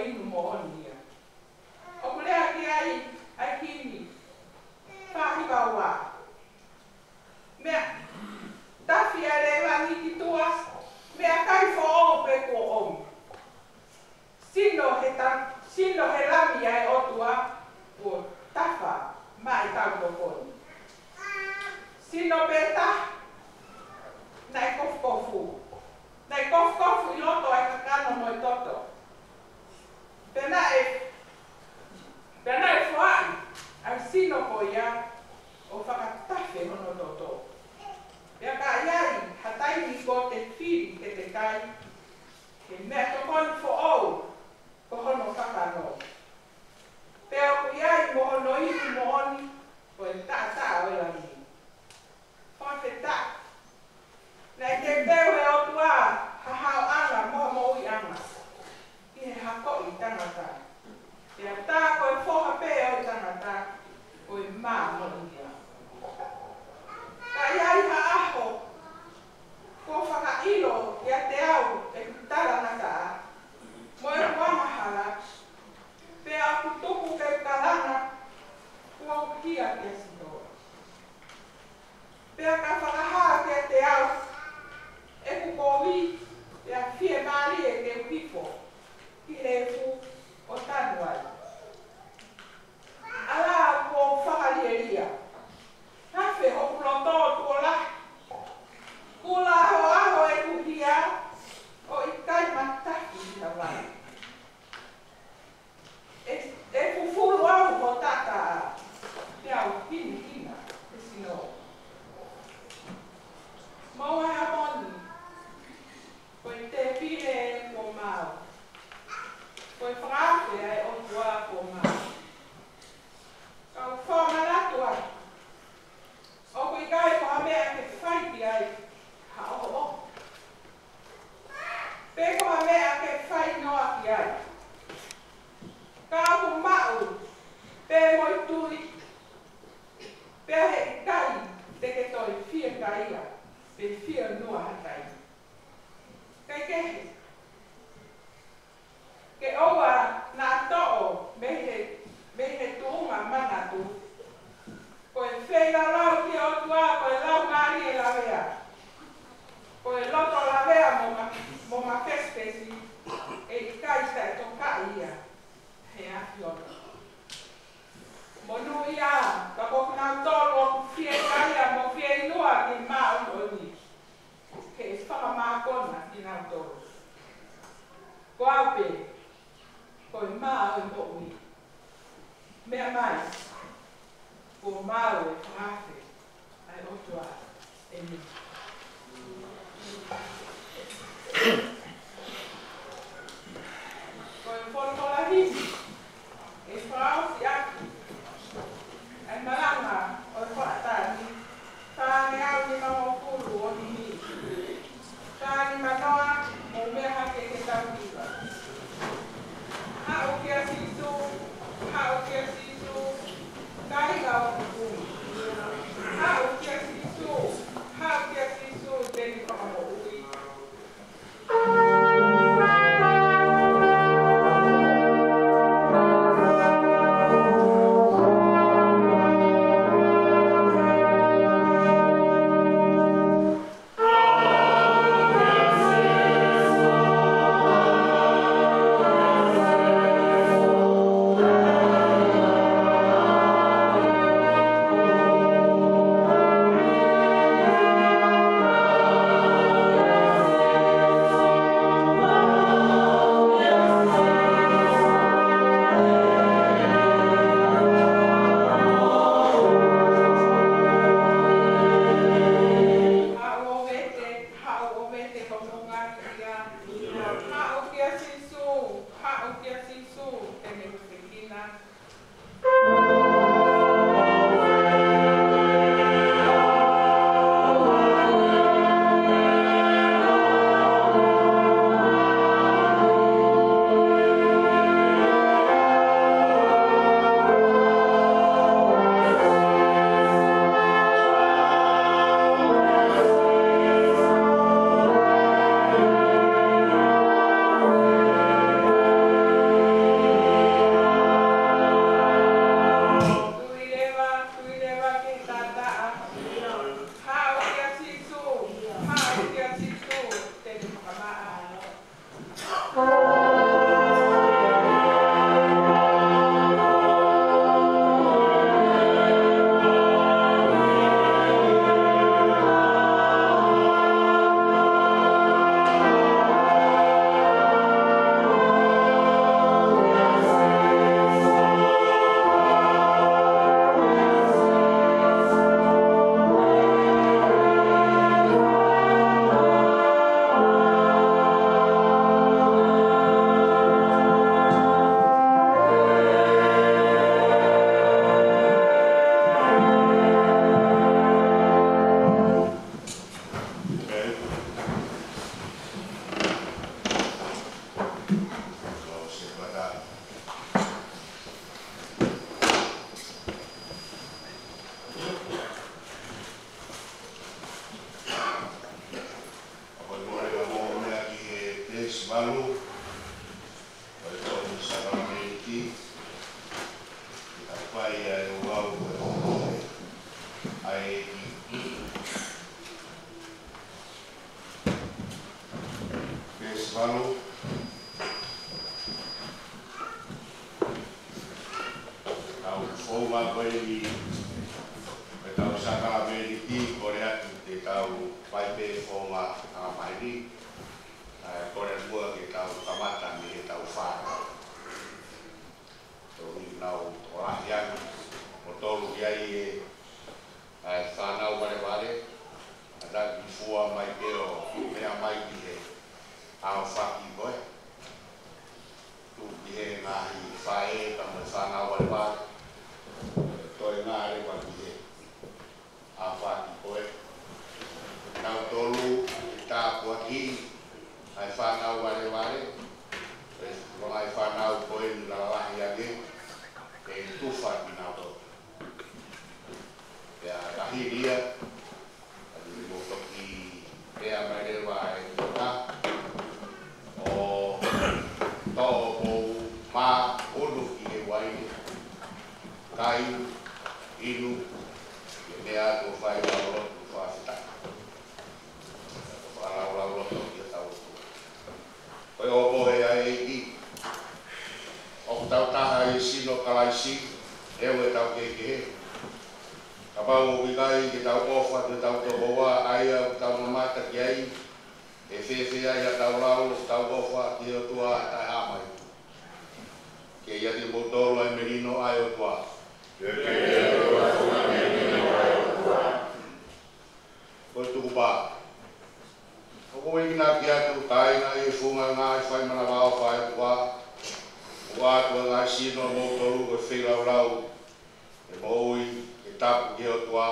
inu moʻoni ia. ʻOku lea ki ai ʻa e himi fā hiva ua. Meʻa tafi ʻa e lēvani ki tuʻa, meʻakai foʻou pē kuo ʻomi. Sino he ta-, sino he Lami ʻa e ʻOtua, kuo tafa maʻa e kau tokoni. Sino pē taha naʻe kofukofu. Naʻe kofukofu ʻi loto ʻa e kakano mo e toto. Pea naʻe, pea naʻe foaʻi ʻa e sino ko ia ʻo fakatafe hono toto. Pea ka ʻi ai ha taimi kuo te fili ke te kai, he meʻatokoni foʻou ko hono kakano. Pea ʻoku ʻi ai mo hono inu moʻoni ko e taʻataʻa ʻo e Lami. Fakafetaʻi. Naʻe teuteu ʻe he ʻOtua ha haoʻanga mo ha moʻuiʻanga ʻi he hako ʻo e tangata. Pea tā ko e Foha pē ʻo e tangata, ko e mā moʻui ia. Ka ʻi ai ha ʻaho kuo fakaʻilo kiate au ʻeku talangataʻa mo ʻeku angahala, pea ʻoku tuku ke u kalanga, kuo u hia kia Sihova. Pea ka fakahā kiate au ʻeku kovi, pea fiemālie ke u hifo ki he efu ʻo tanu ai. ʻAlā, kuo u fakalielia. Nafe hoku loto tuʻo lahi. Kula ahoaho ʻeku hia, ʻo ʻikai matafi ʻi ha vai. ʻE, ʻe fufulu au ho taʻataʻa, pea u hinehina he sino. Mou ʻai ha moʻoni, ko e tēpile kuo maau. Ko e fakaafe ʻa e ʻOtua kuo maau. Ka u fakamanatu atu, ʻoku ʻikai ko ha meʻa ke fai ki ai ha ʻohoʻoho, pe ko ha meʻa ke fai noa ki ai. Ka ʻoku maʻu pē mo e tui, pea heʻikai te ke toe fiekaia pe fienua ha taimi. Kaikehe, ke ʻoua naʻa toʻo mei he, mei he tuʻunga manatu, ko e feilaulau ki he ʻOtua ko e laumālie lavea. Ko e loto lavea mo ma-, mo mafesifesi, ʻe ʻikai taʻetokaʻi ia ʻe he ʻAfiona. Monūʻia, ka ko kinautolu ʻoku fiekaia mo fieinua ki he māʻoniʻoni, ke fakamākona kinautolu. Ko au pē, ko e mā ʻo e moʻui. Meʻa mai, kuo maau e fakaafe ʻa e ʻOtua. ʻĒmeni. Ko e folofola himi ʻe fakaʻosi ʻaki ʻa e malanga ʻo e hoʻatā ni, fāngeau nimangofulu ʻo e himi. Fānimanoa, mou meʻa hake ke tau hiva. Haʻu kia Sīsū, haʻu kia Sīsū, kāinga ʻoku kumi. Haʻu kia Sīsū, haʻu kia Sīsū, te ne fakamoʻui. Ko eni, ʻetau sākalamēniti, kole atu te tau fai pē founga ʻa mai ni, ʻa e kole muʻa ke tau kamata mei heʻetau fānau. Tau ʻi nau tokolahi atu, ʻo tolu ki ai e, ʻa e fānau valevale, ʻa taki fua mai pē ʻo meʻa mai ki he ʻaofaki ko ē. Tuku ki he ngaahi faʻē ka mo e fānau valevale. Toe ngāue leva ki he ʻaofaki ko ē. Nau tolu, ʻe tāpuakiʻi ʻa e fānau valevale. ʻE, ko e ngaahi fānau ko eni lalahi ange, ʻe tufa kinautolu. Pea ka hili ia, ʻa ia mou toki pea mai leva e kota. ʻO toʻo mou mā ʻunu ki he uaine. Kai, inu, ke meʻa atu ʻo fai ʻa e lotu fakafetaʻi. Fakalaulauloto ki hotau ʻOtua. Ko e ʻohofi ʻa e ʻEiki, ʻoku tau taha ʻi he sino ʻo Kalaisi, ʻe ʻoua ʻe tau kehekehe. Kapau ʻoku ʻikai ke tau ʻofa ki hotau tokoua, ʻa ia ʻoku tau mamata ki ai, ʻe fēfē ai haʻatau lau ʻoku tau ʻofa ki he ʻOtua ʻa e taʻehāmai? Ke ʻiate kimoutolu ʻa e melino ʻa e ʻOtua. Ko e tukupā. ʻOku ou enginaki atu, kāinga, ʻi he funga ngaahi faimanava ʻofa ʻa e ʻOtua, ʻoku ʻoatu ʻa e ngaahi sino ʻomoutolu ko e feilaulau, ʻe moʻui, ʻe tapu ki he ʻOtua,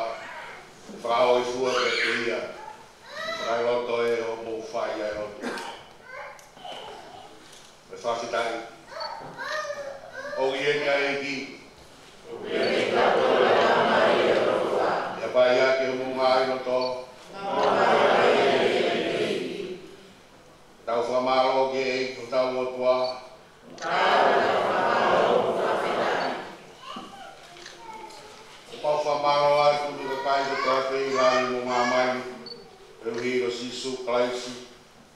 ʻe fakahōifua kiate ia, ʻe fakaloto ʻe hoʻomou fai ʻa e lotu. Mo e fakafetaʻi. ʻOku ʻi heni ʻa e ʻEiki. ʻOku ʻi heni ʻa e ʻOtua. ʻE ʻapaʻi ʻa homou ngaahi loto. Tau fakamālō ki he ʻEiki ko hotau ʻOtua. Mau fakamālō atu ki he kakai kotoa pē ʻi langi mo māmani, koeʻuhi ko Sīsū Kalaisi,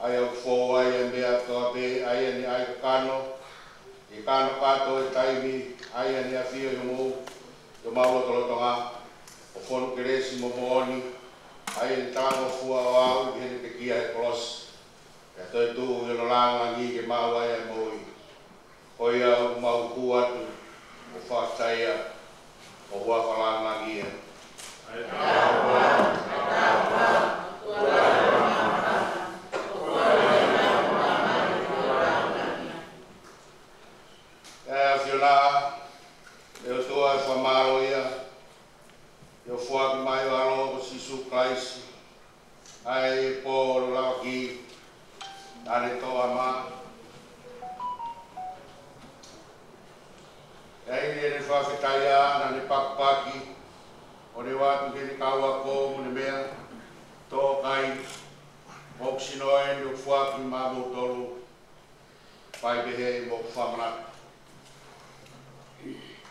ʻa ia ʻoku fou ai ʻa e meʻa kotoa pē, ʻa ia naʻe ʻai kakano, ʻi he kanokato ʻo e taimi, ʻa ia naʻe ʻafio ʻi homou, ʻi homau lotolotonga, ʻo fonu kelesi mo moʻoni, ʻa ia naʻe talangofua ʻo aʻu ki heʻene pekia he kolosi. Pea toetuʻu ʻi hono lāngilangi ke maʻu ai ʻa e moʻui. Ko ia ʻoku mau hū atu, ʻo fakafetaʻi, ʻo huafa lāngilangi ia. ʻE ʻAfiona, ʻe ʻOtua ʻe fakamālō ia, ʻi hoʻo foaki mai ho ʻAlo ko Sīsū Kalaisi, ʻa ia ʻi he pō ʻo hono lavaki, naʻa ne toʻo ʻa e mā. ʻI heʻene fakafetaʻi naʻa ne pakipaki, ʻo ne ʻoatu ki heʻene kau ako mo ne meʻa, tō kai, ʻoku sino eni ʻoku foaki maʻamoutolu, fai pehē ʻi hoʻomou fakamanatu.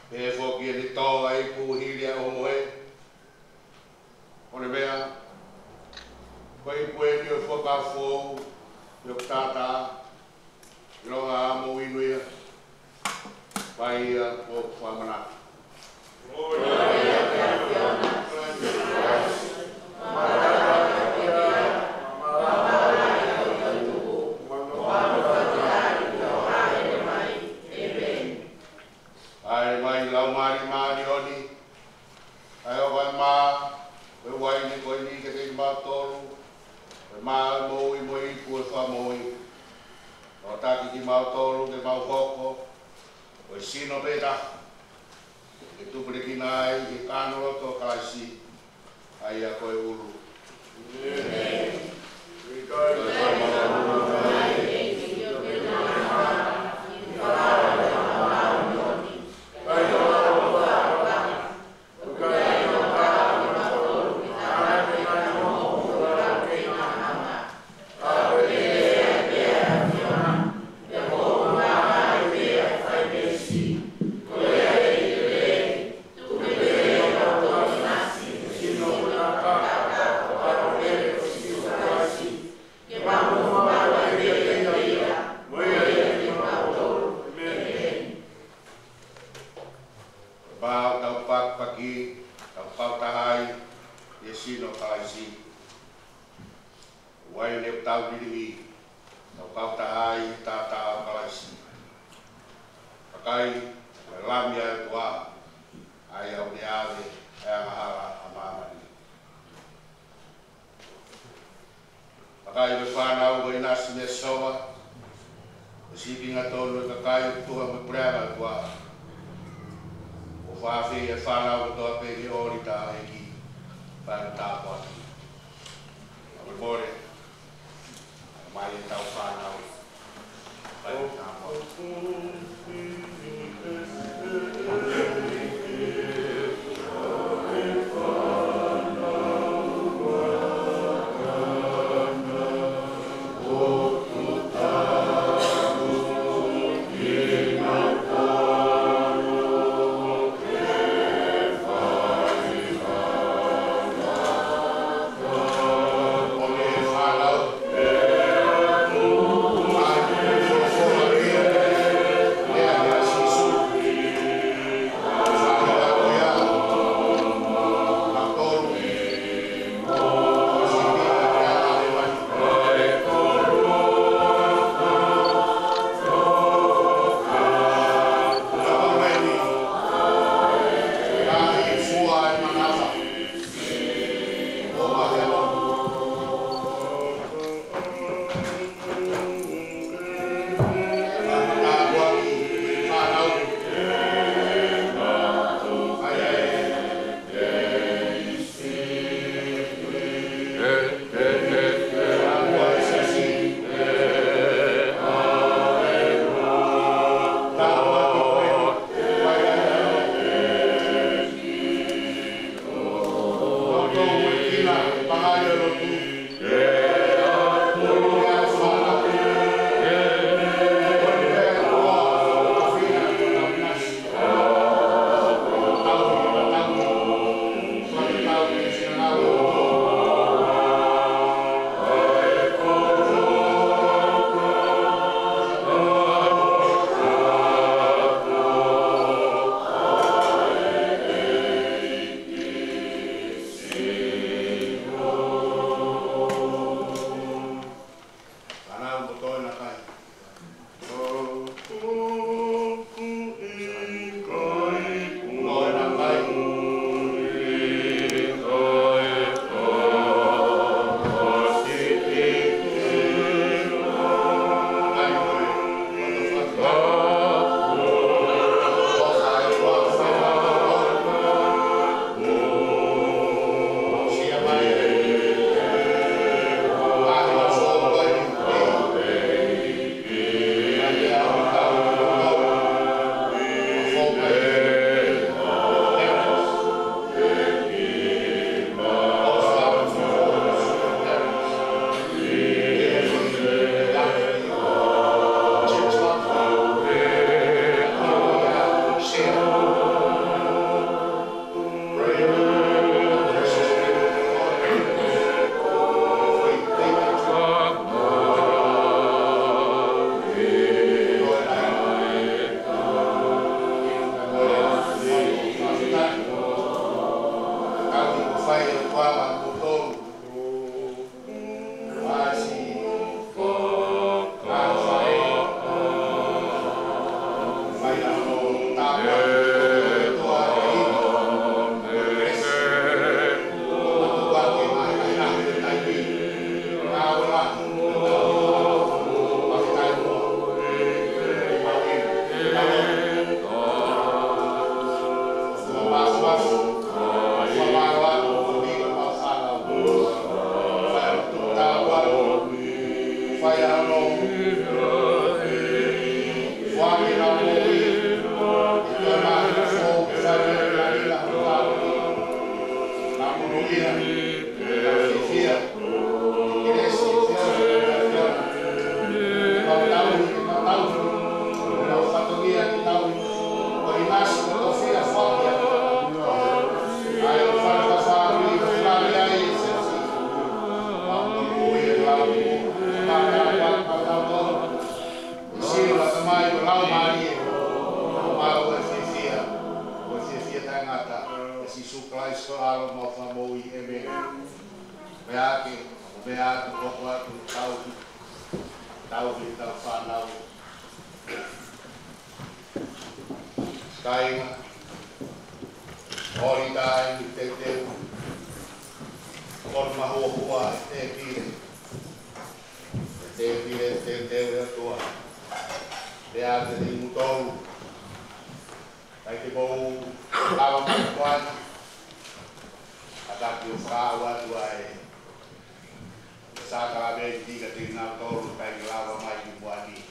Pehē foki ʻene tō ʻa e ipu hili ʻa e ʻohomohe, ʻo ne meʻa, ko e ipu eni ʻo e fuakava foʻou, ʻi hoku taʻataʻa, ʻilonga ʻa hoʻomou inu ia, fai ia ʻi hoʻomou fakamanatu. ʻAle mai Laumālie Māʻoniʻoni, ʻa ia ʻoku ʻomai ʻa e mā, mo e uaine ko eni kiate kimautolu, ko e mā ʻo e moʻui mo e ipu ʻo e fakamoʻui. ʻO taki kimautolu ke mau hoko ko e sino pē taha, ke tupulekina ai ʻi he kānoloto ʻo Kalaisi, ʻa ia ko e ʻulu. Vakai, ko e Lami ʻa e ʻOtua, ʻa ia ʻoku ne ʻave ʻa e angahala ʻa māmani. Vakai, ko e fānau ko ʻInasi Mesova, ko e sīpinga tonu ʻo e kakai ʻoku tuha mo e puleʻanga ʻo e ʻOtua. ʻOku fakaafeʻi ʻa e fānau kotoa pē ki he ʻōlita ʻo e ʻEiki, fai ʻa e tāpuaki. ʻA e mole, mai e tau fānau. Fai ʻa e tāpuaki. Sio la tamai ko lau mālie, mau e fiefia, ko e fiefia taʻengata, ʻia Sīsū Kalaisi ko e ʻAlo mo e Fakamoʻui, ʻēmeni. Meʻa ake, meʻa atu, hoko atu, tauhi, tauhi, tau fānau. Kāinga, ʻoku tau teuteu, ʻoku mahuohua e tēpile. E tēpile teuteu ʻe he ʻOtua. Pea te ne mutolu. Kae kehe pea u lava mai ko eni. ʻA taki o fakaʻau atu ai. Sākalamēniti kiate kinautolu ʻoku ʻikai ke lava mai ki muʻa ni.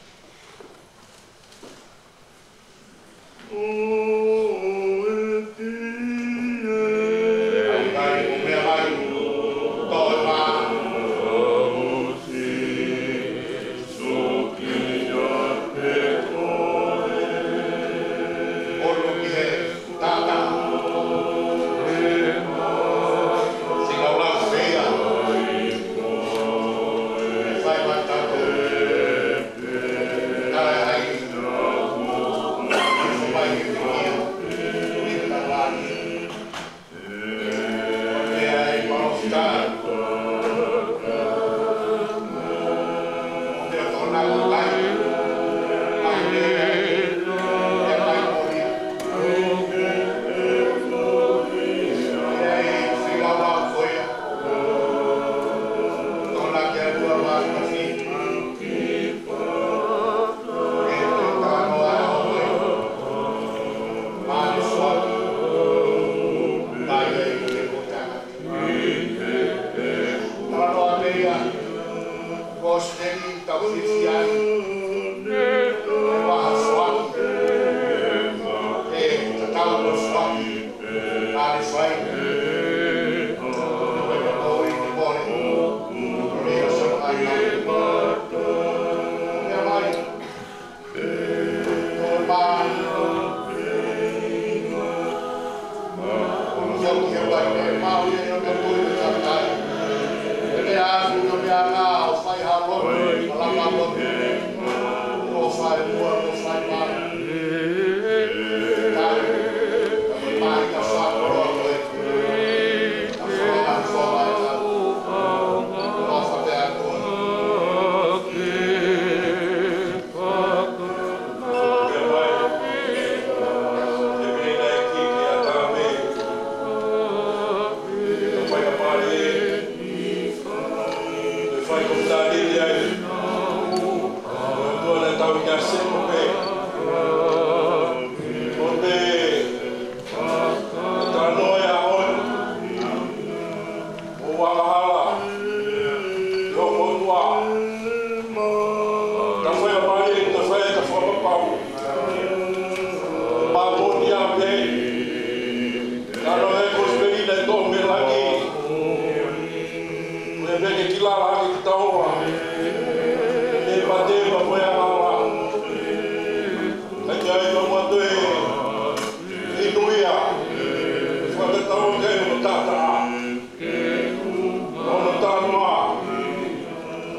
Ono tanoa,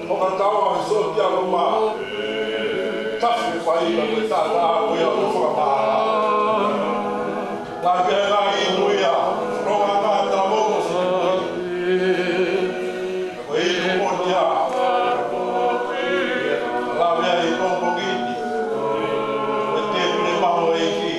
ʻo ka tau a so ki a luma, tafi fai ka ko e tata ko ia ko fakapā. Ka ke ngā inu ia, ronga ngā tamo ko so. Ko e inu mo ia, la mea i ko ko ki, ko e te pune maho e ki.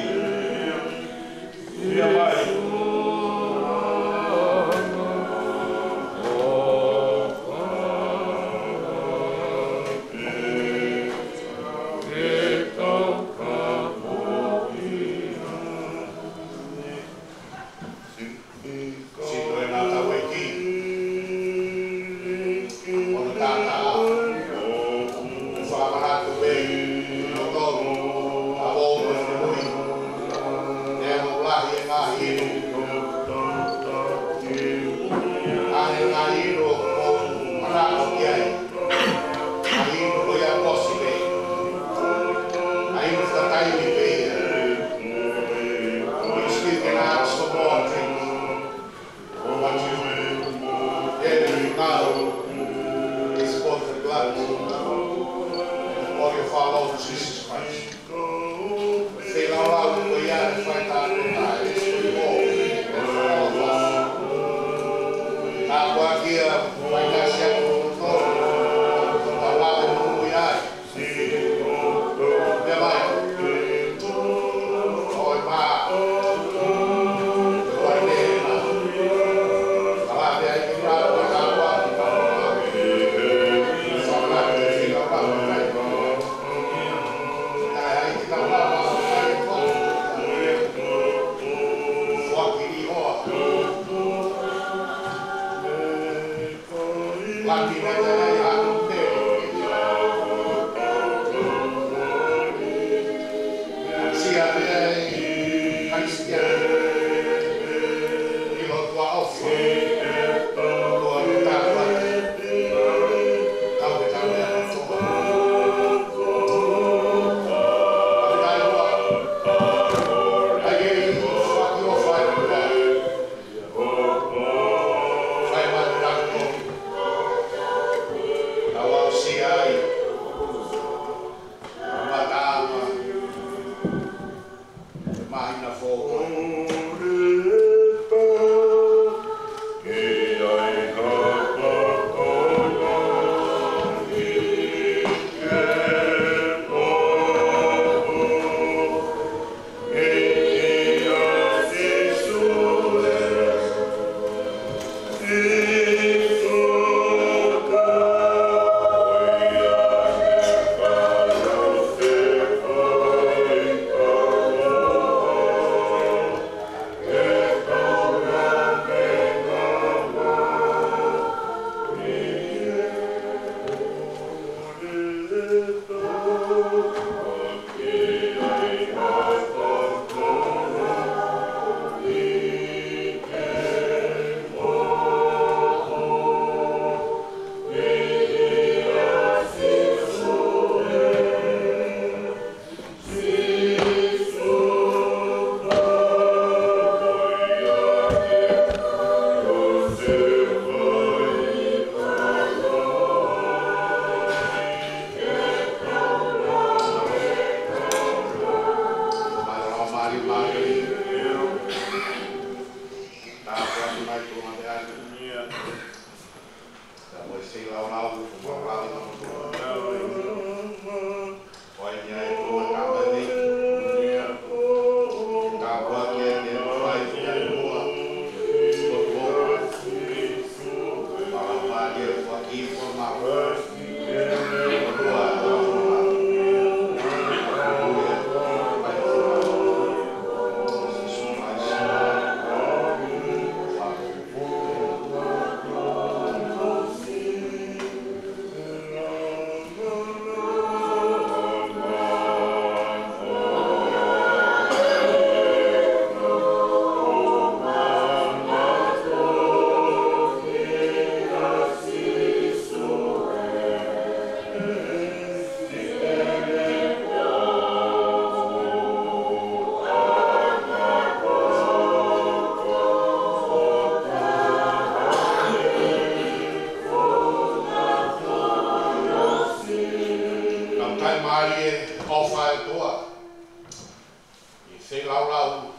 Feilaulau,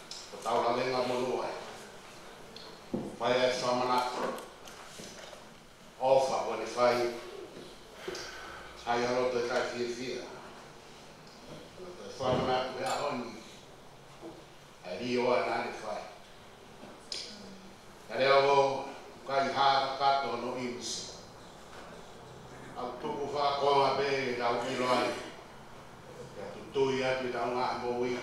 ko tau lavenga monū ai. Fai ai fakamanatu. ʻOfa kuo ne fai. Ai ʻa loto ʻikai fiefia. Fakamanatu he ʻaho ni. ʻA e lio ʻa naʻa ne fai. Ka lea ʻo kai hā kakato no imisi. ʻOku tuku fakakonga pē ke tau ʻilo ai. Ke tutui atu ʻetau ngaahi moʻui.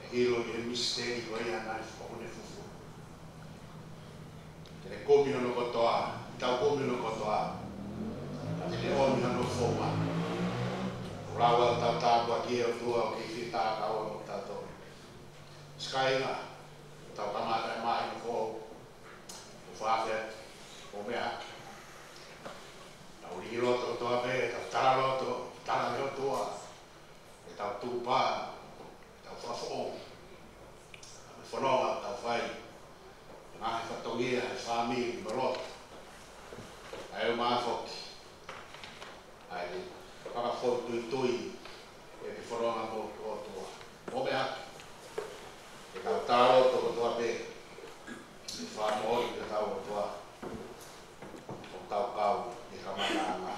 ʻE ʻilo ʻi he misiteli ko ia naʻa ne fakaʻunefufu. Ke ne kumi hono kotoa, ʻi heʻetau kumi hono kotoa. Ke ne ʻomi hono founga. ʻO lau ʻetau tāpuaki ʻe ʻOtua ʻoku kei fie tākau ʻa hotau tō. Sikainga, tau kamata e māhina foʻou. ʻO fafet, ʻo meʻa. Tau lī loto kotoa pē, tau tala loto, tala ʻe ʻOtua. ʻEtau tuʻu pē, ʻetau fakafoʻou. Tau fononga, tau fai. Ngaahi fatongia, he fāmili, mo loto. ʻA e ʻumaʻā foki. ʻA e fakafoʻituitui, ʻe ke fononga mo ʻOtua. Mo meʻa. ʻEtau tala loto kotoa pē. ʻE fakamoʻoni ke tau ʻOtua. ʻO tau kau ʻi he kamataʻanga.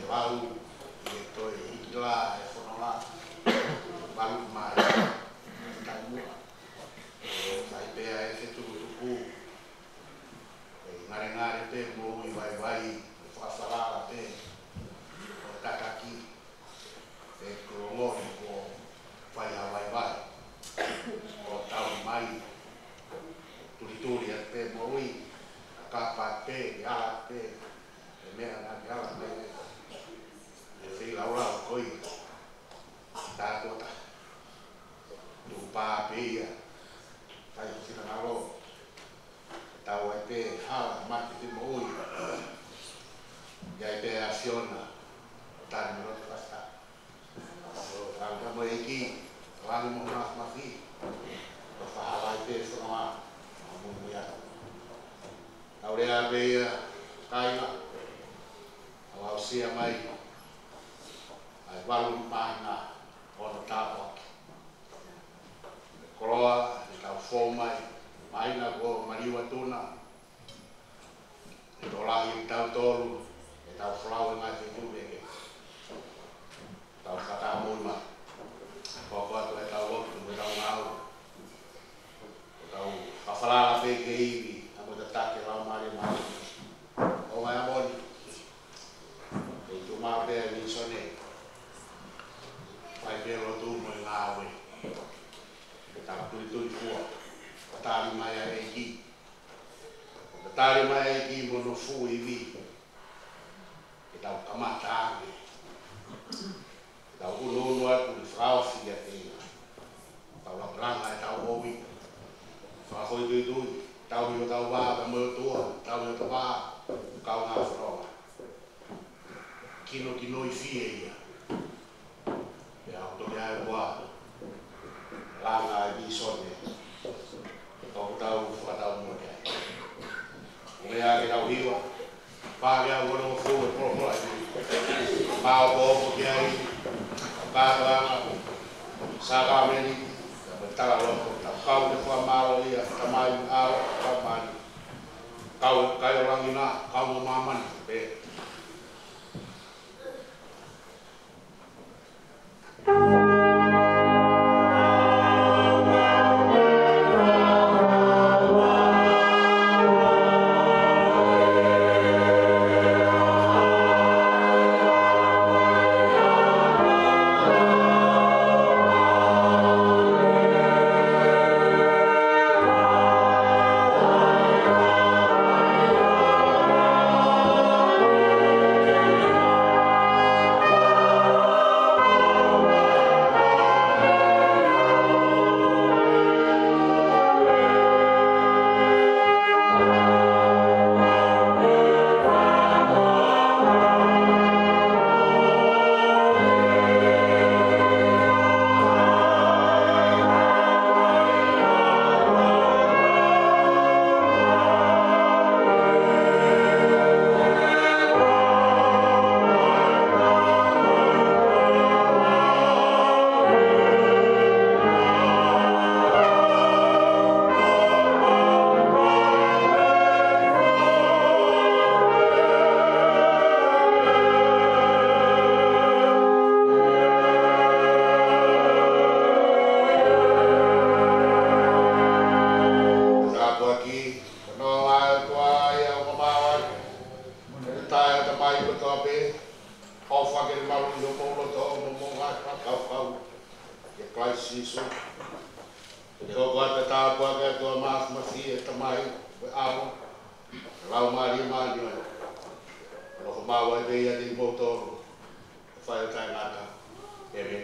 Pau, ʻe toe hiki lā e fononga, valu mai, taimi muʻa. Sai pē ʻa e fetukutuku, ʻe ngalengale pē moʻui vaivai, ʻe fakafalala pē, ʻo tataki, ʻe koloa ʻi ko fai ʻa vaivai. ʻO tau mai, tulituli atu pē moʻui, ʻa kapa pē, ʻe ala pē, ʻe meʻa naʻa ke ala mai, ʻe feilaulau ko ia. Tātuʻa taha. Tuʻu pē ia. Kai o finangalo. Tau ai pē hala mate ki moʻui. ʻI ai pē ʻa Fiona. Tani mo loto kasta. Tau ka mo ʻEiki. Langi mo Māfimafi. Tau fahala ai pē fononga. Mo mui atu. Tau lea pē ia. Kaina. Au aʻusia mai ʻa e valu māhina ʻo hono tāpuaki. Koloa, ʻe tau fou mai, māhina kuo maliu atu na, ʻe tokolahi ʻi tautolu, ʻe tau folau ʻi he ngaahi feituʻu kehekehe. Tau fakamoʻui mai. Ko ko atu ʻetau lotu, mo ʻetau ngāue. Ko ʻetau fakafalala pē ki he ivi, ʻa mo tataki e Laumālie Māʻoniʻoni. ʻO mai ʻa moni. Kei tuʻu maʻu pē ʻa e vīsone. Fai pē lotu mo e ngāue. Ke tau tulituli fua. Ka tali mai ʻa e ʻEiki. Ka tali mai ʻa e ʻEiki mo hono fuʻu ivi. Ke tau kamata ange. Ke tau unuunu atu ʻi he fakaofi ʻa e tēnā. Tau langa ʻetau moʻui. Fakafoʻituitui. Tau ʻi hotau vā, tau mo e ʻOtua. Tau ʻi hotau vā. Kaungā fononga. Kinokinoi fie ia. Pea ʻoku toki ʻi ai ʻa e langa ʻa e vīsone. Ka ʻoku tau fakatau mo ke ai. ʻO meʻa ke tau hiva. Pā ke au ono fou e polopola ʻi. Pā ʻoku ʻoku ke ai. Pā ke langa. Sākalamēniti. Ka me tala loko. Tau kau ke fakamālō ia. Tamai ʻAlo. Tamai. Kau kai ʻo langi na. Kau mo māmani. Pē. Tāpuaki, ko hono ʻai ʻa e ʻOtua ia ʻoku mamaʻo ai. Mo e taʻe ʻa e tamai kotoa pē, ʻofa ke malu ʻi homou loto, mo homou ngaahi fakakaukau. ʻIa Kalaisi Sīsū. Ke hoko atu e tāpuaki ʻa e ʻOtua Māfimafi, ʻa e Tamai, mo e ʻAlo, mo e Laumālie Māʻoniʻoni. Nofo maʻu ai pē ʻiate kimoutolu. Fai ʻo taʻengata. ʻĒmeni.